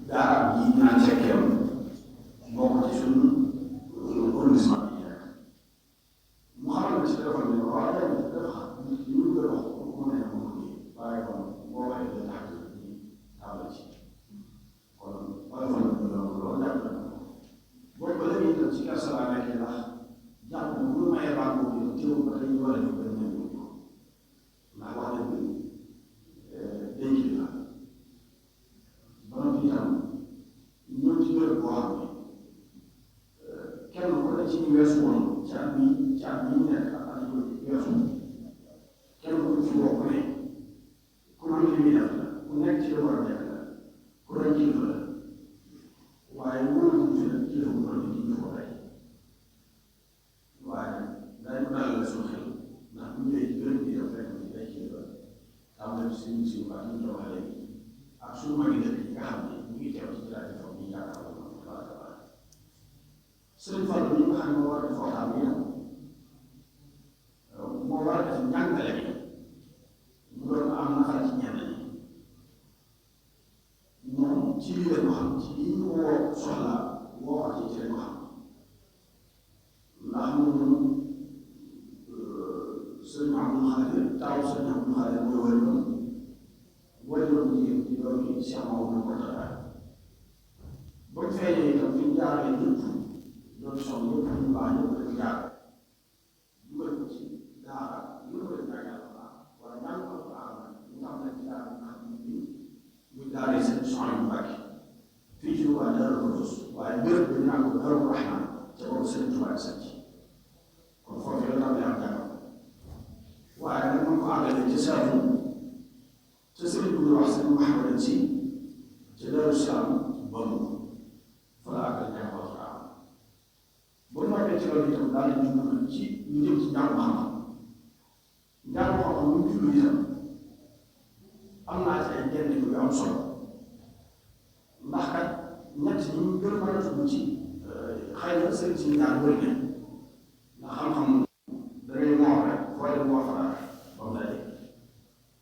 daara ji naan cekkeem bokk ci suñu arrondissement bi rek mu xamal ne ci téléphone bi waaw dafa xam nit ki ñu koy wax mu ne ko nii waaye kon boo waxee day tax ni tàmbali ci kon téléphone bi loolu jàpp na boo ko léegi itam ci kersa laa nekkee ndax jàpp na bu ñu mayee baat boobu itam teewul ba tey ñu war a jóg dañ leen jóg ndax wax dëgg day kilifa ba noppi itam ñëw ci bërëb boo xam ne kenn ku ne ci ñu weesu woon ci at mi ñu nekk ak at yi weesu kenn ku ci bokk ne ku man li muy def la ku nekk ci li war a nekk la ku doon kilifa la waaye wóor na fi nag kilifa bu doon di ñu ko tey waaye dañ ko dalal la suñu xel ndax bu ñëwee ci bërëb bi def rek ci ay kilifa am na suñu suñu baax ñu doon waxee ak suñu magi dëkk yi nga xam ne ñu ngi teew ci jiraay bi foofu ñu yaakaar Sëriñ Fallu bi nga xam ne moo war a def waxtaan bi moo war a def njàngale bi mu doon am nafar ci ñenn ñi moom ci lii lañ ko xam ci lii ñu woo soxla woo wax ci lañ ko xam ndax moom Sëriñ Abdul Xaadir taw Sëriñ Abdul Xaadir mooy wari doon jigéen di doon ci Cheikh Mamadou Mourtada ba mu feeñee itam fi ñu jaarale ñëpp doon soxla ñëpp ñu baax ñëpp dañu jaar dugal ko ci daara yëpp dañu jaar yàlla baax wala ñaan ko baax ñu xam ne ci daara nga xam ne muy daara seen soxla yu bàkki fii ci waa Daaru Xudoos waaye béréb bi naan ko Daaru Rahman ca boobu seen tubaab sax ci kon foofu la tam am jàngam waaye nag mën ko àggale ci Saalum ca sëriñ bu wax sëriñ Mouhamadou Si ca Daaru Salaam ba mu fa la àggal jàng alxuraan bu ñu waxee ci loolu itam daal di dugg ci ñu jëm ci njàng xam-xam njàng xam-xam bu ñu jublu itam am naa ci ay njëriñ yu am solo ndax kat ñett ñi ñu gën a mën a tudd ci xëy na sëriñ si ñaar bëri na ndax xam-xam da ngay moo rek foo dem moo fa ba mu daje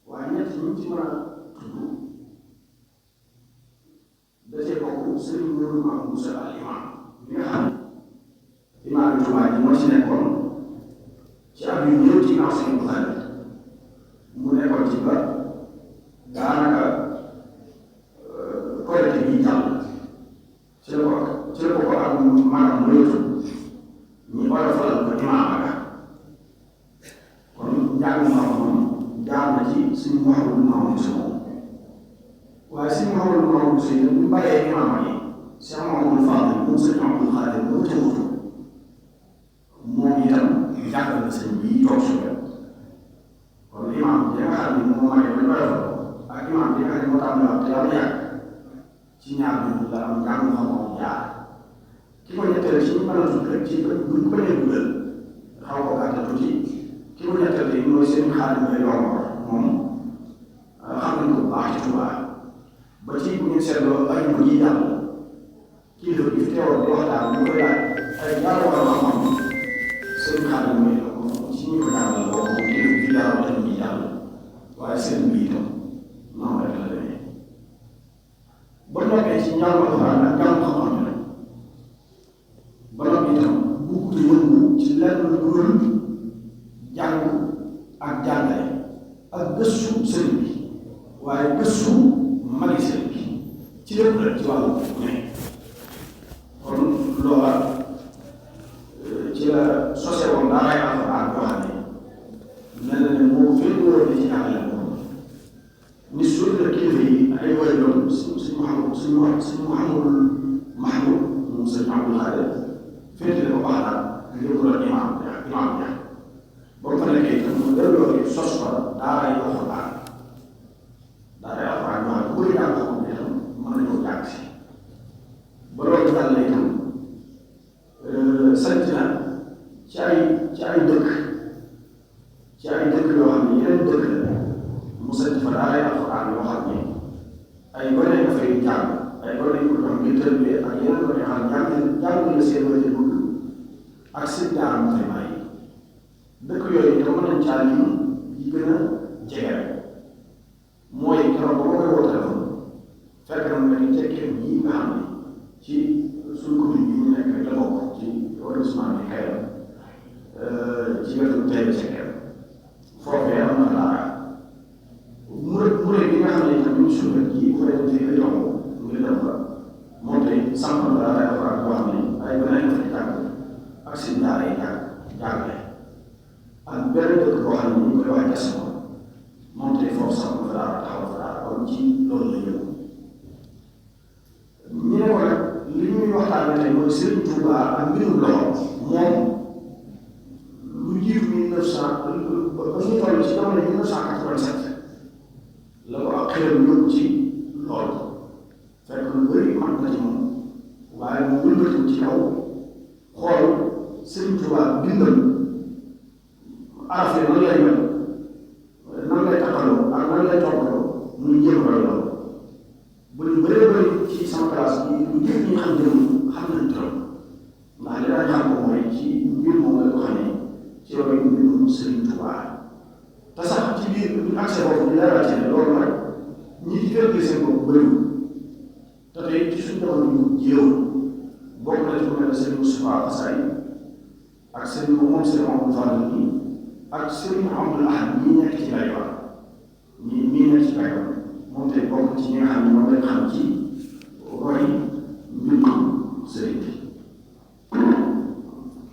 waaye ñett ñi ci mën a tudd da cee bokk sëriñ Mourou Mamadou Moussa al imam bi nga xam imaam bi Tuubaa ji moo ci nekkoon ci at yu ñëw ci ancien Buxaari mu nekkoon ci ba daanaka collecte bi jàll ci la ko ak maanaam moytu ñu oyofalal ko imaam aga kon njàng xam-xam jaar na ci suñu Mouhamadou Mamadou Moussa moom waaye suñu Mouhamadou Mamadou Moussa yi ñu bàyyee imaam yi Cheikh Mamadou Fadil moom sëñ Abdul Xaadir moo ca wutu moom itam jàngal na sëñ bi toog su wet kon imaam bi nga xam ne moom maa ngi koy oyofal ak imaam bi nga xam ne moo tàmbali te yàlla yàgg ci ñaar bi la am njàng xam-xam jaar ki ko ñetteel ci ñu mën a tudd rek ci buñ ko nee dugal xaw ko gàttal tuuti ki ko ñetteel tey mooy seen Xaadim Mbay Yomor moom xam nañ ko bu baax ci Tuubaa ba ci bu ñu seetloo ay bu ñuy jàll kilifa bi fi teewoon di waxtaan ñu koy laaj ay ñaari war a xam seen Xaadim Mbay la ko ci ñu ko jàngal boo ko kilifa bi jaaroon dañ ñuy jàll waaye seen bi itam noonu rek la demee ba noppee ci njàng alxuraan ak njàng xam-xam bi nag ba noppi itam bugg di yëngu ci lenn lu dul jàng ak jàngale ak gëstu sëriñ bi waaye gëstu magi sëriñ bi ci lépp rek ci wàllu ne kon loola ci la sosé woon daaraay alxuraan yoo xam ne mel na ne moo féetewoo di ci jàngale moom ni suñu la kilifa yi ay wari doon suñu Mouhamadou Mahmoud moom sëñ Abdul Xaadir féetale ko baxalaat ngir mu doon imaam ja ba mu fa nekkee itam mu delloo sos fa daaraay alxuraan yoo xam ne bu bëri jàng xam ne itam mën nañoo jàng si ba loolu jàll na itam sant na ci ay dëkk yoo xam ne yeneen dëkk la mu sant fa daaraay alxuraan yoo xam ne ay gone nga fay jàng ay gone yu ko doon ngir tërbie ak yeneen gone yoo xam ne jàng la seen wàllu bëgg ak seen daara mu fay bàyyi dëkk yooyu itam mën nañ caa lim yi gën a jege mooy keroog ba ma koy woo téléphone fekk na ma ne cekkeen yi xam ne ci suñu commune bi ñu nekk rek la bokk ci arrondissement bi Kayal ci wetu tey bi Sekel foofee am na daara muré bi nga xam ne itam ñu suñu rek ji fa dem ci ay yomb ngir dem fa moom tey samp na daara ay affaire boo xam ne ay beneen fa jàng ak seen daara yi jàngale ak benn dëkk boo xam ne ñu koy wax jas moom tey foofu samp fa daara taxaw fa daara kon ci loolu la yëngu ñu ne ko nag li ñuy waxtaanee tey mooy Serigne Touba ak mbirum loxo moom lu jiitu 1900 ba ñu toll ci jamono 1987 la ko ak xelam yóbbu ci loolu fekk lu bëri mag na ci moom waaye mu wëlbatiku ci kaw xool Serigne Touba bindal araf yi nan lay mel nan lay taxaloo ak nan lay toppaloo muy jéem a loolu bu ñu bëree bëri ci sama classe bi lu njëkk ñi xam jëm xam nañ trop ndax li daan xam ko mooy ci mbir moom la ko xamee ci loolu mbirum Serigne Touba te sax ci biir bu accès boobu ñu leeral ci ne loolu nag ñi ci kër gi seen bopp bëriwul te tey ci suñu jamono ñu jéewul bokk na ci ku mel ne Serigne Moustapha Fassay ak Serigne moom Serigne Amadou Fall nii ak Serigne Amadou Ahad ñii nekk ci lay wax ñii nekk ci lay wax moom tey bokk ci ñi nga xam ne moom lañ xam ci roy mbirum sëriñ bi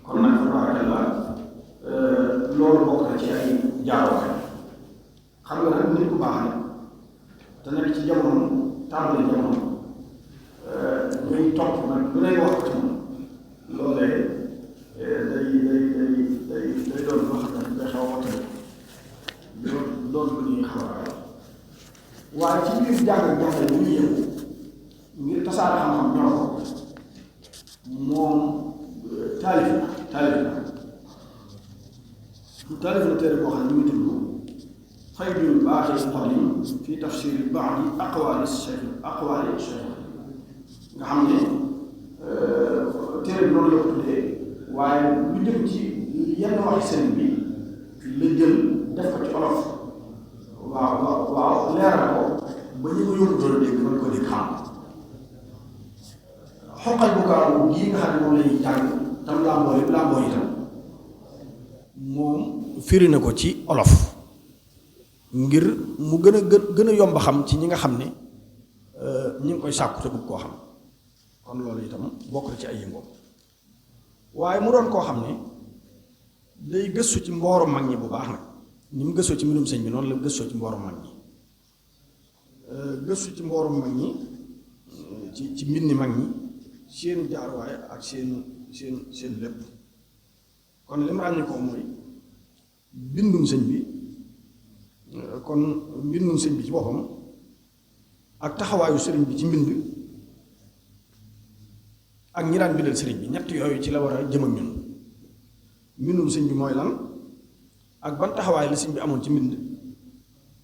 kon nag tabarakallah loolu bokk na ci ay jaarokaay xam nga nag nit ku baax la te nekk ci jamono tàmbali jamono ngay topp nag lu lay wax ci moom loolee day doon loo xam ne day xaw a waxtaan doon lu ñuy xaw a waaye ci biir jàng jàngale bu ñu yëngu ngir tasaare xam-xam ñoo ko moom taalif na téere boo xam ne ñu ngi tudd Faydul Baaxil Qadim fi tafsir ba'di aqwaali Cheikh nga xam ne téere bi noonu la ko tuddee waaye lu jëm ci yenn waxi sëriñ bi la jël def ko ci olof waaw leeral ko ba ñu ko yóbbu doon dégg mën ko dégg xam xoqal bu gaaw gii nga xam ne moom la ñuy jàng tam làmboo itam moom firi na ko ci olof ngir mu gën a yomb xam ci ñi nga xam ne ñi ngi koy sàkku te bëgg koo xam kon loolu itam bokk na ci ay yëngoom waaye mu doon koo xam ne day gëstu ci mbooru mag ñi bu baax nag ni mu gëstoo ci mbirum sëñ bi noonu la gëstoo ci mbooru mag ñi gëstu ci mbooru mag ñi ci mbindi mag ñi seen jaaruwaay ak seen lépp kon li mu ràññee ko mooy mbindum sëñ bi kon mbindum sëñ bi ci boppam ak taxawaayu sëriñ bi ci mbind ak ñi daan bindal sëriñ bi ñett yooyu ci la war a jëm ak ñun mbindum sëñ bi mooy lan ak ban taxawaay la sëñ bi amoon ci mbind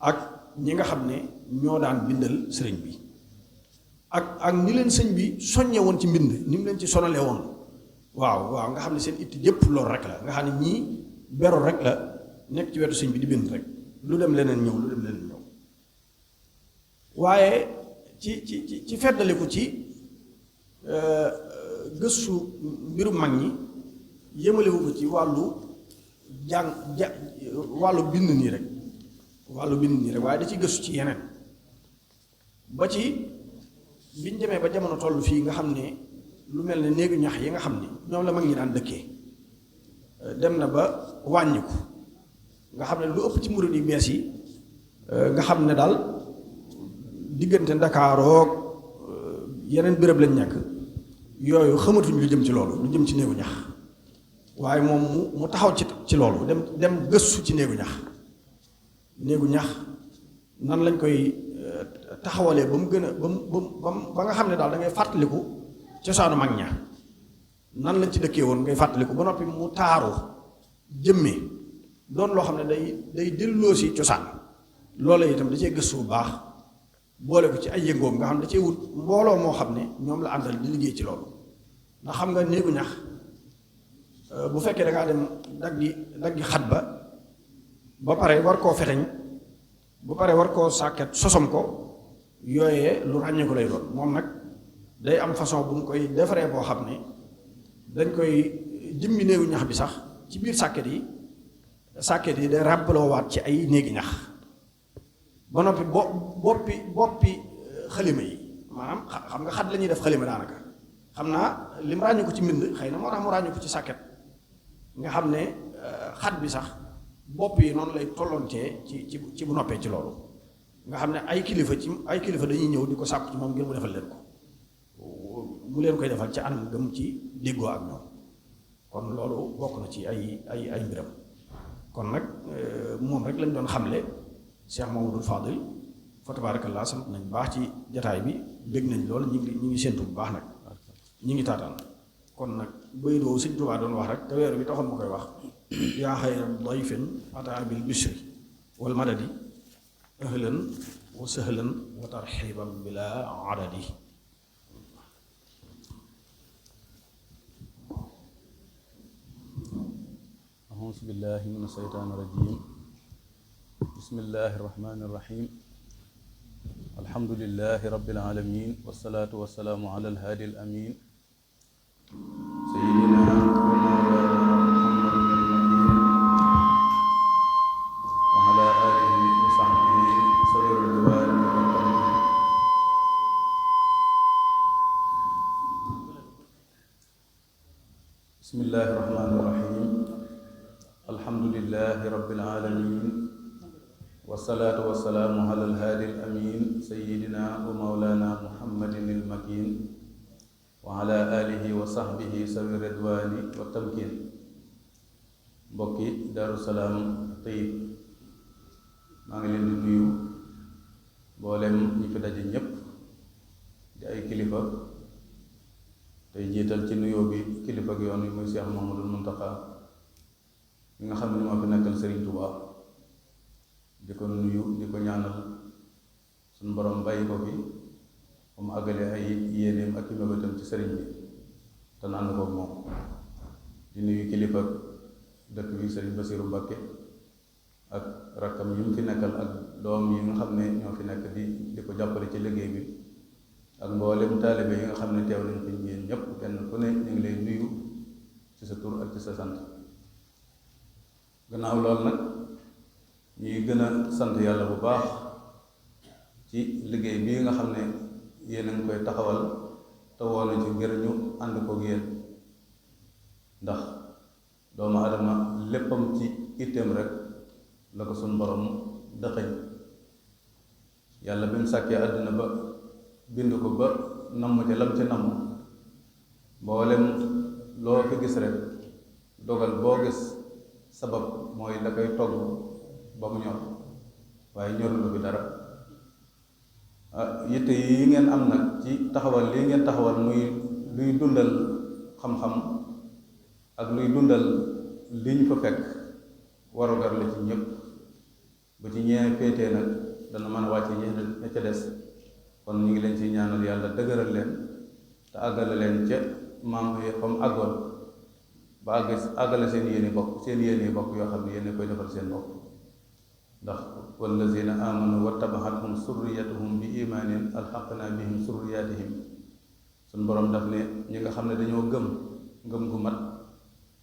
ak ñi nga xam ne ñoo daan bindal sëriñ bi ak ni leen sëñ bi soññe woon ci mbind ni mu leen ci sonalee woon waaw nga xam ne seen itti yépp loolu rek la nga xam ne ñii beru rek la nekk ci wetu sëñ bi di bind rek lu dem leneen ñëw waaye ci feddaliku ci gëstu mbirum mag ñi yëmalewu ko ci wàllu wàllu bind nii rek waaye da ci gëstu ci yeneen ba ci biñ demee ba jamono toll fii nga xam ne lu mel ne néegu ñax yi nga xam ne ñoom la mag ñi daan dëkkee dem na ba wàññiku nga xam ne lu ëpp ci murid yi bees yi nga xam ne daal diggante Ndakaaroog yeneen béréb lañ nekk yooyu xamatuñ lu jëm ci loolu lu jëm ci néegu ñax waaye moom mu taxaw ci loolu dem gëstu ci néegu ñax nan lañ koy taxawalee ba mu gën a ba nga xam ne daal da ngay fàttaliku cosaanu mag ña nan lañ ci dëkkee woon ngay fàttaliku ba noppi mu taaru jëmmee doon loo xam ne day delloo si cosaan loola itam da cee gëstu bu baax boole ko ci ay yëngoom nga xam ne da cee wut mbooloo moo xam ne ñoom la àndal di liggéey ci loolu ndax xam nga néegu ñax bu fekkee da ngaa dem daggi xat ba pare war koo feteñ ba pare war koo sàkket sosom ko yooyee lu ràññee ko lay doon moom nag day am façon bu ñu koy defaree boo xam ne dañ koy jëmmi néegu ñax bi sax ci biir sàkket yi day ràbbaloowaat ci ay néegi ñax ba noppi boppi xalima yi maanaam xam nga xat la ñuy def xalima daanaka xam naa lim ràññu ko ci mbind xëy na moo tax mu ràññu ko ci sàkket nga xam ne xat bi sax bopp yi noonu lay tolloontee ci bu noppee ci loolu nga xam ne ay kilifa dañuy ñëw di ko sàkku ci moom ngir mu defal leen ko mu leen koy defal ci anam gëm ci déggoo ak ñoom kon loolu bokk na ci ay mbiram kon nag moom rek lañ doon xamle Cheikh Mamadou Fadil fa tabarakallah sant nañ baax ci jataay bi bég nañ lool ñi ngi séntu bu baax nag ñi ngi taataan kon nag bay doo Sëñ Tuubaa doon wax rek te weer bi taxoon ma koy wax yaa xayra dayfin ataa bil bishri wal madadi ahlan wa sahlan wa tarxiban bila adadi أعوذ بالله من الشيطان الرجيم بسم الله الرحمن الرحيم الحمد لله رب العالمين والصلاة والسلام على الهادي الأمين سيدنا ومولانا محمد المكين وعلى آله وصحبه سير الرضوان والتمكين بسم الله الرحمن الرحيم الحمد لله رب العالمين والصلاة والسلام على الهادي الأمين سيدنا ومولانا محمد المكين وعلى آله وصحبه سوي الرضوان والتمكين mbokki Daaru Salaam Tayyib maa ngi leen di nuyu mboolem ñi fi daje ñépp di ay kilifa tey jiital ci nuyoo bi kilifa ak yoon yi muy Cheikh Mouhamadoul Mountakha mi nga xam ne moo fi nekkal Serigne Touba di ko nuyu di ko ñaanal suñu borom bàyyi ko fi ba mu àggale ay yéeneem ak i mébétam ci sëriñ bi te naan ko moom di nuyu kilifa dëkk bi Serigne Bassirou Mbacké ak rakkam yi mu fi nekkal ak doom yi nga xam ne ñoo fi nekk di ko jàppale ci liggéey bi ak mboolem taalibe yi nga xam ne teew nañ fi yéen ñépp kenn ku ne ñu ngi lay nuyu ci sa tur ak ci sa sant gannaaw loolu nag ñuy gën a sant yàlla bu baax ci liggéey bii nga xam ne yéen a ngi koy taxawal te woon ci ngir ñu ànd koog yéen ndax doomu adama léppam ci itteem rek la ko suñ borom dëxëñ yàlla bi mu sàkkee àddina ba bind ko ba namm ca lam ca namm mboolem loo fi gis rek dogal boo gis sabab mooy da koy togg ba mu ñor waaye ñorulu bi dara yitte yi ngeen am nag ci taxawal lii ngeen taxawal muy luy dundal xam-xam ak luy dundal li ñu fa fekk warugar la ci ñépp bu ci ñee féetee nag dana mën a wàcce ña ca des kon ñu ngi leen ci ñaanal yàlla dëgëral leen te àggale leen ca maam yi fa mu àggoon ba àggale seen yéeni bopp yoo xam ne yéen koy defal seen bopp ndax wallazina amanu wattabahathum surriyatuhum bi imanin alxaqna bihim surriyatihim suñ boroom daf ne ñi nga xam ne dañoo ngëm gu mat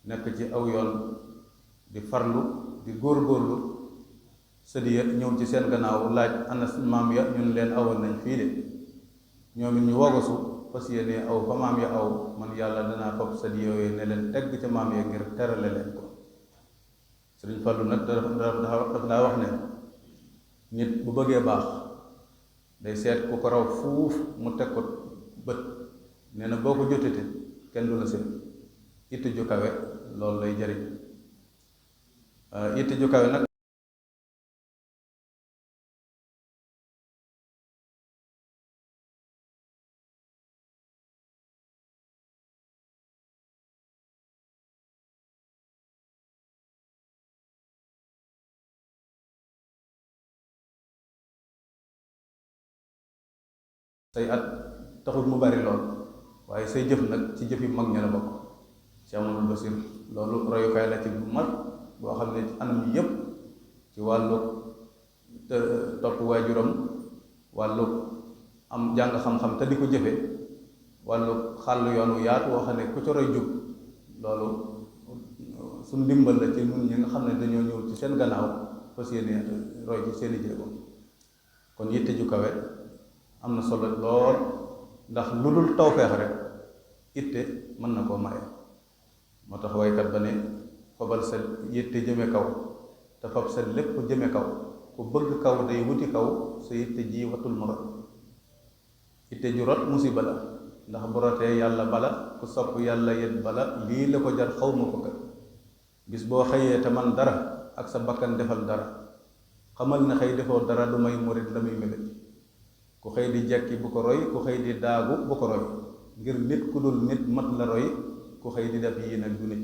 nekk ci aw yoon di farlu di góor-góorlu sëdiya ñëw ci seen gannaaw laaj ana maam ya ñun leen awoon nañ fii de ñoom it ñu wogosu fas yéene aw fa maam ya aw man yàlla danaa fab sëdiya yooyu ne leen tegg ca maam ya ngir terale leen ko Sëriñ Fallu nag daf daa wax ne nit bu bëggee baax day seet ku ko raw fuuf mu teg ko bët nee na boo ko jotete kenn du la seen itte ju kawe loolu lay jariñ itte ju kawe nag say at taxul mu bari lool waaye say jëf nag ci jëf yu mag ña la bokk Cheikh Amadou Bassir loolu royukaay la ci bu mag boo xam ne ci anam yi yépp ci wàllu topp waajuram wàllu am jàng xam-xam te di ko jëfe wàllu xàll yoon wu yaatu woo xam ne ku ci roy jub loolu suñ ndimbal la ci ñun ñi nga xam ne dañoo ñëw ci seen gannaaw fas yéene roy ci seeni jéego kon yitte ju kawe am na solo lool ndax lu dul tawfeex rek itte mën na koo maye. moo tax waykat ba ne fabal sa yitte jëme kaw te fab sa lépp jëme kaw ku bëgg kaw day wuti kaw sa yitte ji watul mu rot yitte ju rot musiba la ndax bu rotee yàlla bala ku sopp yàlla yet bala lii la ko jar xaw ma ko kat bis boo xëyee te man dara ak sa bakkan defal dara xamal ne xëy defoo dara du may murit la muy mébét ku xëy di jekki bu ko roy ku xëy di daagu bu ko roy ngir nit ku dul nit mat la roy ku xëy di def yii nag du nit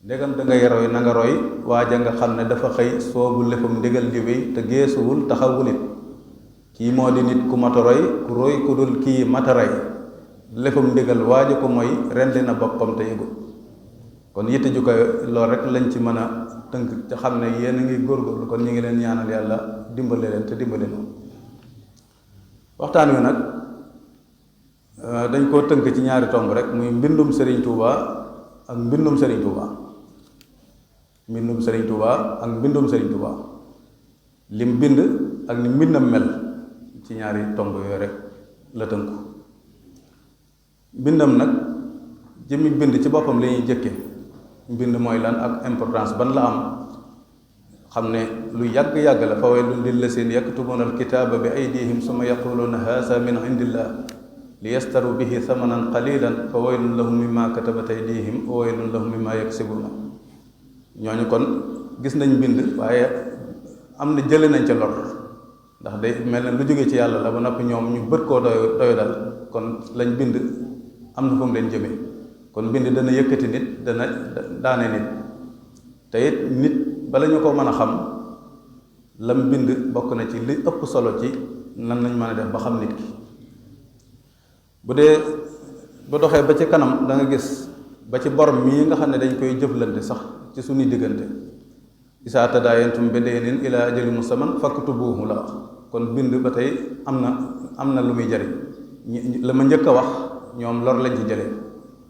ndegam da ngay roy na nga roy waaja nga xam ne dafa xëy soobu lefam ndigal di wéy te geesuwul taxawulit kii moo di nit ku mata roy ku roy ku dul kii mata rey lefam ndigal waaja ko mooy rendi na boppam te yëgul kon yitte ju koy lool rek lañ ci mën a tënk ca xam ne yéen a ngi góorgóorlu kon ñu ngi leen ñaanal yàlla dimbale leen te dimbale noonu waxtaan wi nag dañ koo tënk ci ñaari tomb rek muy mbindum Serigne Touba ak mbindum Serigne Touba mbindum Serigne Touba ak mbindum Serigne Touba lim bind ak ni mbindam mel ci ñaari tomb yooyu rek la tënku mbindam nag jëmmi bind ci boppam la ñuy jëkke mbind mooy lan ak importance ban la am xam ne lu yàgg-yàgg la fa waylun lillazina yaktubuna alkitaba bi aydihim summa yaquluna haza min indillah li yastaru bihi thamanan qalilan fa waylun lahum mimma katabat aydihim wa waylun lahum mimma yaksibuna ñooñu kon gis nañ mbind waaye am na jële nañ ca lor ndax day mel ne lu jóge ci yàlla la ba noppi ñoom ñu bët koo doy dal kon lañ bind am na fu mu leen jëmee kon bind dana yëkkati nit dana daane nit te it nit bala ñu ko mën a xam lam bind bokk na ci li ëpp solo ci nan lañ mën a def ba xam nit ki bu dee bu doxee ba ci kanam da nga gis ba ci bor mii nga xam ne dañ koy jëflante sax ci suñuy diggante isaa tadaayantum bi daynin ilaa ajalin musamman faktubuuhu la wax kon bind ba tey am na lu muy jariñ la ma njëkk a wax ñoom lor lañ ci jëlee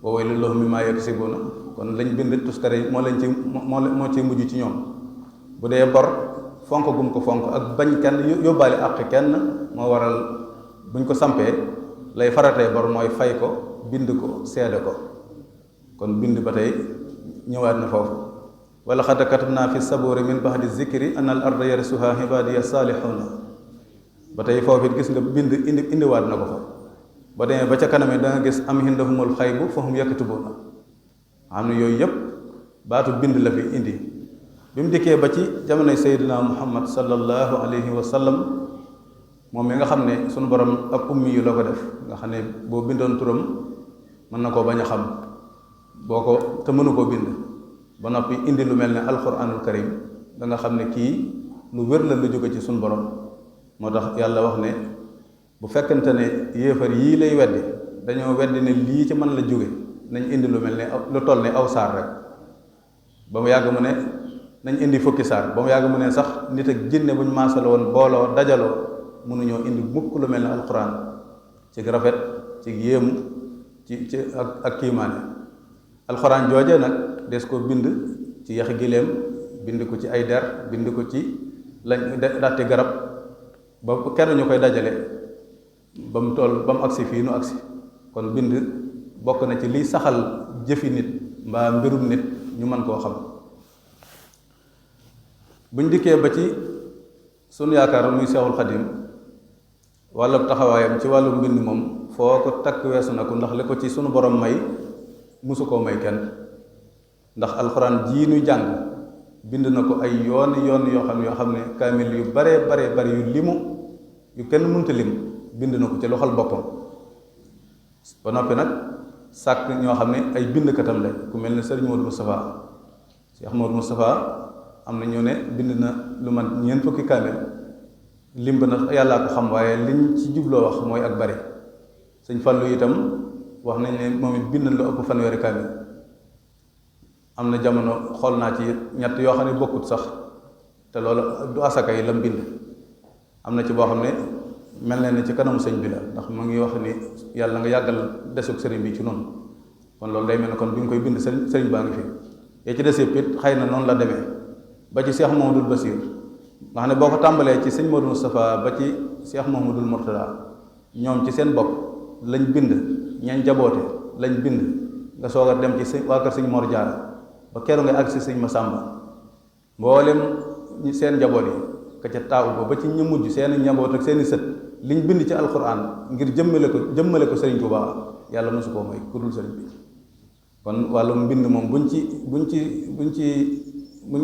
wa waylun lahum mimmaa yaksibuuna kon lañ bind tuskare moo ci mujj ci ñoom bu dee bor fonk gum ko fonk ak bañ kenn yóbbaale àq kenn moo waral buñ ko sampee lay faratee bor mooy fay ko bind ko seede ko kon bind ba tey ñëwaat na foofu wala xad katabnaa fi sabuuri min ba'di zikri anna al arda yarisuha ibaadiya saalixuuna ba tey foofu it gis nga bind indiwaat na ko fa ba demee ba ca kanamee da nga gis am indahumul xaybu fa hum yaktubuuna xam ne yooyu yëpp baatu bind la fi indi bi mu dikkee ba ci jamonoy sayyidina muhammad sallallahu alayhi wa sallam moom mi nga xam ne sunu borom ab ummi yu la ko def nga xam ne boo bindoon turam mën na koo bañ a xam boo ko te mënu koo bind ba noppi indi lu mel ne alquranul karim da nga xam ne kii lu wér la lu jóge ci sunu borom moo tax yàlla wax ne bu fekkente ne yéefar yii lay weddi dañoo weddi ne lii ci mën la jóge nañ indi lu mel ne lu toll ne aw saar rek ba mu yàgg mu ne nañ indi fukki saar ba mu yàgg mu ne sax nit ak jinne buñ maasala woon booloo dajaloo mënuñoo indi mukk lu mel ne alquran ci rafet ci yéemu ci ak kiimaane alquran jooje nag des ko bind ci yaxi giléem bind ko ci ay der bind ko ci lañ datti garab ba kenn ñu koy dajale ba mu toll ba mu agsi fii nu agsi kon bind bokk na ci liy saxal jëfi nit mbaa mbirum nit ñu mën koo xam buñ dikkee ba ci sunu yaakaar muy Seexul Xadim wàllu taxawaayam ci wàllu mbind moom foo ko takk weesu na ko ndax li ko ci sunu borom may musu koo may kenn ndax alxuraan jii nu jàng bind na ko ay yoon yoo xam ne kaamil yu bare yu limu yu kenn mënta lim bind na ko ci loxol boppam ba noppi nag sàkk ñoo xam ne ay bindkatam lañ ku mel ne sëriñ Modou Moustapha Cheikh Modou Moustapha am na ñu ne bind na lu man ñeent fukki kaamil limb na yàllaa ko xam waaye liñ ci jubloo wax mooy ak bari sëñ Fallu itam wax nañ ne moom it bind na lu ëpp fanweeri kaamil am na jamono xool naa ci ñett yoo xam ne bokkut sax te loolu du asaka yi lam bind am na ci boo xam ne mel na ni ci kanamu sëñ bi la, ndax mu ngi wax ni yàlla nga yàggal desug sëriñ bi ci noonu. kon loolu day mel ne kon bi nga koy bind sëriñ baa ngi fi. yee ci des yëpp it xëy na noonu la demee ba ci Cheikh Mouhamadoul Bassir nga xam ne boo ko tàmbalee ci sëñ Modou Moustapha ba ci Cheikh Mouhamadoul Mourtada ñoom ci seen bopp lañ bind, ñañ jaboote lañ bind, nga soog a dem ci waa kër sëñ Mor Diarra ba keroog nga àgg si sëñ Massamba. mboolem seen njaboot yi ka ca taaw ba ci ñu mujj seen njaboot ak seen i sët liñ bind ci alxuraan ngir jëmmale ko Sëriñ Tuubaa yàlla mosu koo may ku dul sëriñ bi. kon wàllum mbind moom buñ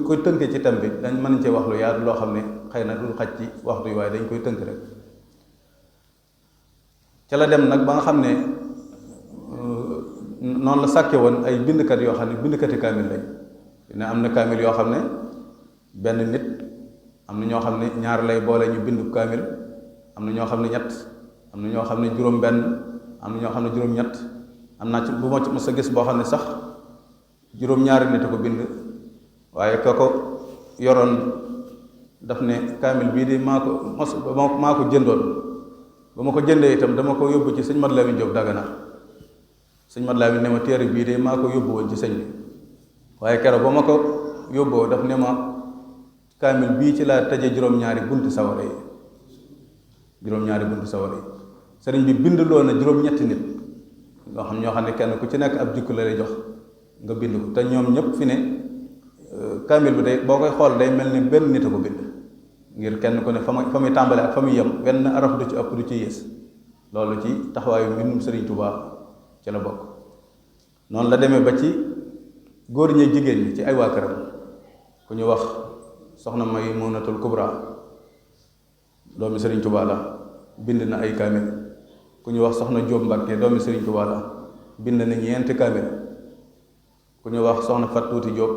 koy tënkee ci thème bi dañ mën cee wax lu yaatu loo xam ne xëy na du xaj ci waxtu yi waaye dañ koy tënk rek. ca la dem nag ba nga xam ne noonu la sàkke woon ay bindkat yoo xam ne bindkati kaamil lañ. ne am na kaamil yoo xam ne benn nit, am na ñoo xam ne ñaar lay boole ñu bindu kaamil, am na ñoo xam ne ñett, am na ñoo xam ne juróom-benn, am na ñoo xam ne juróom-ñett. am naa ci bu ma mës a gis boo xam ne sax juróom-ñaari nit a ko bind, waaye ka ko yoroon daf ne kaamil bii de maa ko jëndoon. ba ma ko jëndee itam dama ko yóbbu ci sëñ Mat Lamin Jóob Dagana. sëñ Mat Lamin ne ma téere bii de maa ko yóbbu woon ci sëñ bi, waaye keroog ba ma ko yóbboo daf ne ma kaamil bii ci laa tëje juróom-ñaari bunti sawara yi. sëriñ bi bindloo na juróom-ñetti nit ñoo xam ne kenn ku ci nekk ab jukki la lay jox nga bind ko, te ñoom ñëpp fi ne kaamil bi day boo koy xool day mel ni benn nit a ko bind, ngir kenn ku ne fa muy tàmbale ak fa muy yem wenn araf du ci ëpp du ci yées. loolu ci taxawaayu mbindum Sëriñ Tuubaa ci la bokk. noonu la demee ba ci góor ñi jigéen ñi ci ay waa këram ku ñu wax soxna Maymunatul Kubra doomi Sëriñ Tuubaa la, bind na ay kaamil. ku ñu wax soxna Jóob Mbàkke doomi Sëriñ Tuubaa la, bind na ñeenti kaamil. ku ñu wax soxna Fat Tuuti Jóob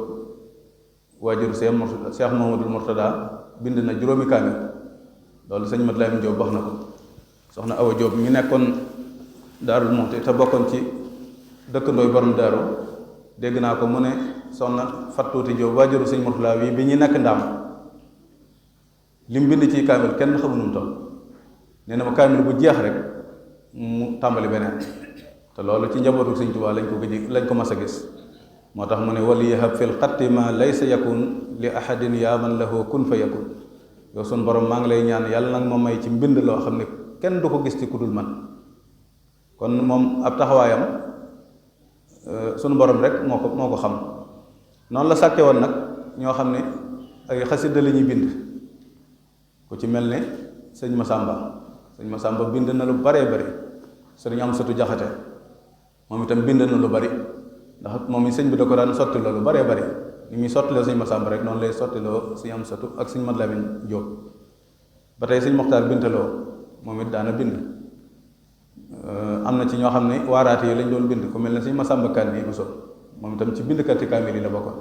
waajur Cheikh Mouhamadoul Mourtada bind na juróomi kaamil. loolu sëñ Mat Lamin Jóob wax na ko. soxna Awa Jóob mi nekkoon Daarul Muxti te bokkoon ci dëkkandooy borom daaru, dégg naa ko mu ne soxna Fat Tuuti Jóob waajuru sëñ Mourtada wi bi ñu nekk ndaam lim bind ci kaamil kenn xamu nu mu toll. nee na ma kaamil bu jeex rek mu tàmbali beneen, te loolu ci njabootu Sëñ Tuubaa lañ ko mas a gis. moo tax mu ne wali yahab fil xatti ma laysa yakun li ahadin yaa man lahu kun fa yakun. yow sun borom maa ngi lay ñaan yàlla nag ma may ci mbind loo xam ne kenn du ko gis ci ku dul man. kon moom ab taxawaayam sunu borom rek moo ko xam. noonu la sàkke woon nag ñoo xam ne ay xasida la ñuy bind. ku ci mel ne sëñ Masamba bind na lu baree bari. sëriñ Amsatu Jaxate moom itam bind na lu bari, ndax moom sëñ bi da ko daan sotti lu baree bari. ni muy sottiloo sëñ Masamba rek noonu lay sottiloo sëñ Amsatu ak sëñ Mat Lamin Jóob. ba tey sëñ Moxtaar Bintaloo moom it daana bind. am na ci ñoo xam ne waaraate yi lañ doon bind ku mel ne sëñ Masamba Kan yi Buso moom itam ci bindkati kaamil yi la bokkoon.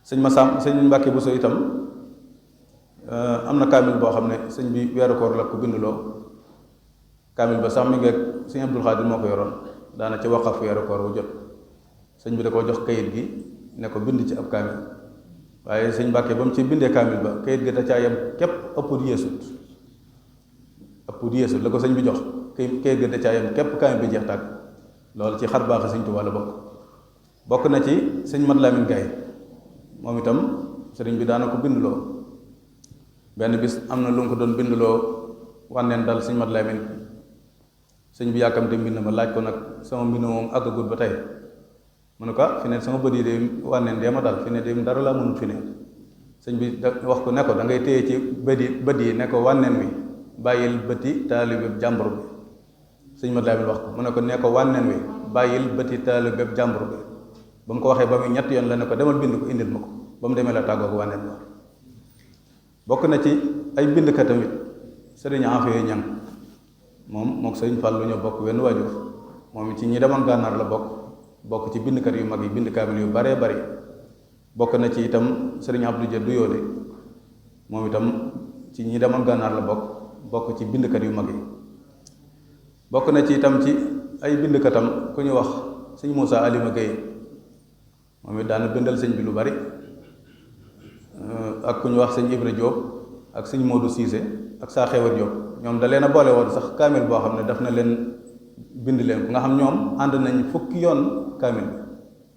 sëñ Mbàkke Buso itam am na kaamil boo xam ne sëñ bi weeru koor la ko bindloo. kaamil ba sax mi ngi ak sëñ Abdul Xaadir moo ko yoroon, daana ci waqaf weeru koor wu jot. sëñ bi da koo jox kayit gi ne ko bind ci ab kaamil, waaye sëñ Mbàkke ba mu ci bindee kaamil ba kayit gi da caa yem képp ëpput yeesut la ko sëñ bi jox kayit gi da caa yem képp kaamil bi jeex tàgg. loolu ci xar baax sëñ Tuubaa la bokk na ci sëñ Mat Lamin Gaye moom itam sëriñ bi daana ko bindloo. benn bis am na lu nga ko doon bindloo wànneen dal sëñ Mat Lamin, sëñ bi yàkkamte mbind ma laaj ko nag sama mbind moom àggagut ba tey. mu ne ko fi ne sama bët yi de wànneen dee ma dal fi ne de dara laa mënut fi ne. sëñ bi wax ko ne ko da ngay téye ci bët yi ne ko wànneen wi bàyyil bëti taalibe jàmbur bi. sëñ Mat Lamin wax ko mu ne ko ne ko wànneen wi bàyyil bëti taalibe jàmbur bi. ba mu ko waxee ba muy ñett yoon la ne ko demal bind ko indil ma ko. ba mu demee la tàggoo ko wànneen ba. bokk na ci ay bindkat tamit sëriñ Afiya Ñaŋ moom sëriñ Fallu ñoo bokk wenn waajur. moom ci ñi demoon gànnaar la bokk ci bindkat yu mag yi bind kaamil yu baree bari. bokk na ci itam sëriñ Abdou Dia Duyoode moom itam ci ñi demoon gànnaar la bokk ci bindkat yu mag yi. bokk na ci itam ci ay bindkatam ku ñu wax sëñ Moussa Alima Gueye moom it daana bindal sëñ bi lu bari. ak ku ñu wax sëñ Ibra Diop ak sëñ Modou Cissé ak saa xewar Diop ñoom da leen a boole woon sax kaamil boo xam ne daf na leen bind leen ko nga xam ñoom ànd nañ fukki yoon kaamil bi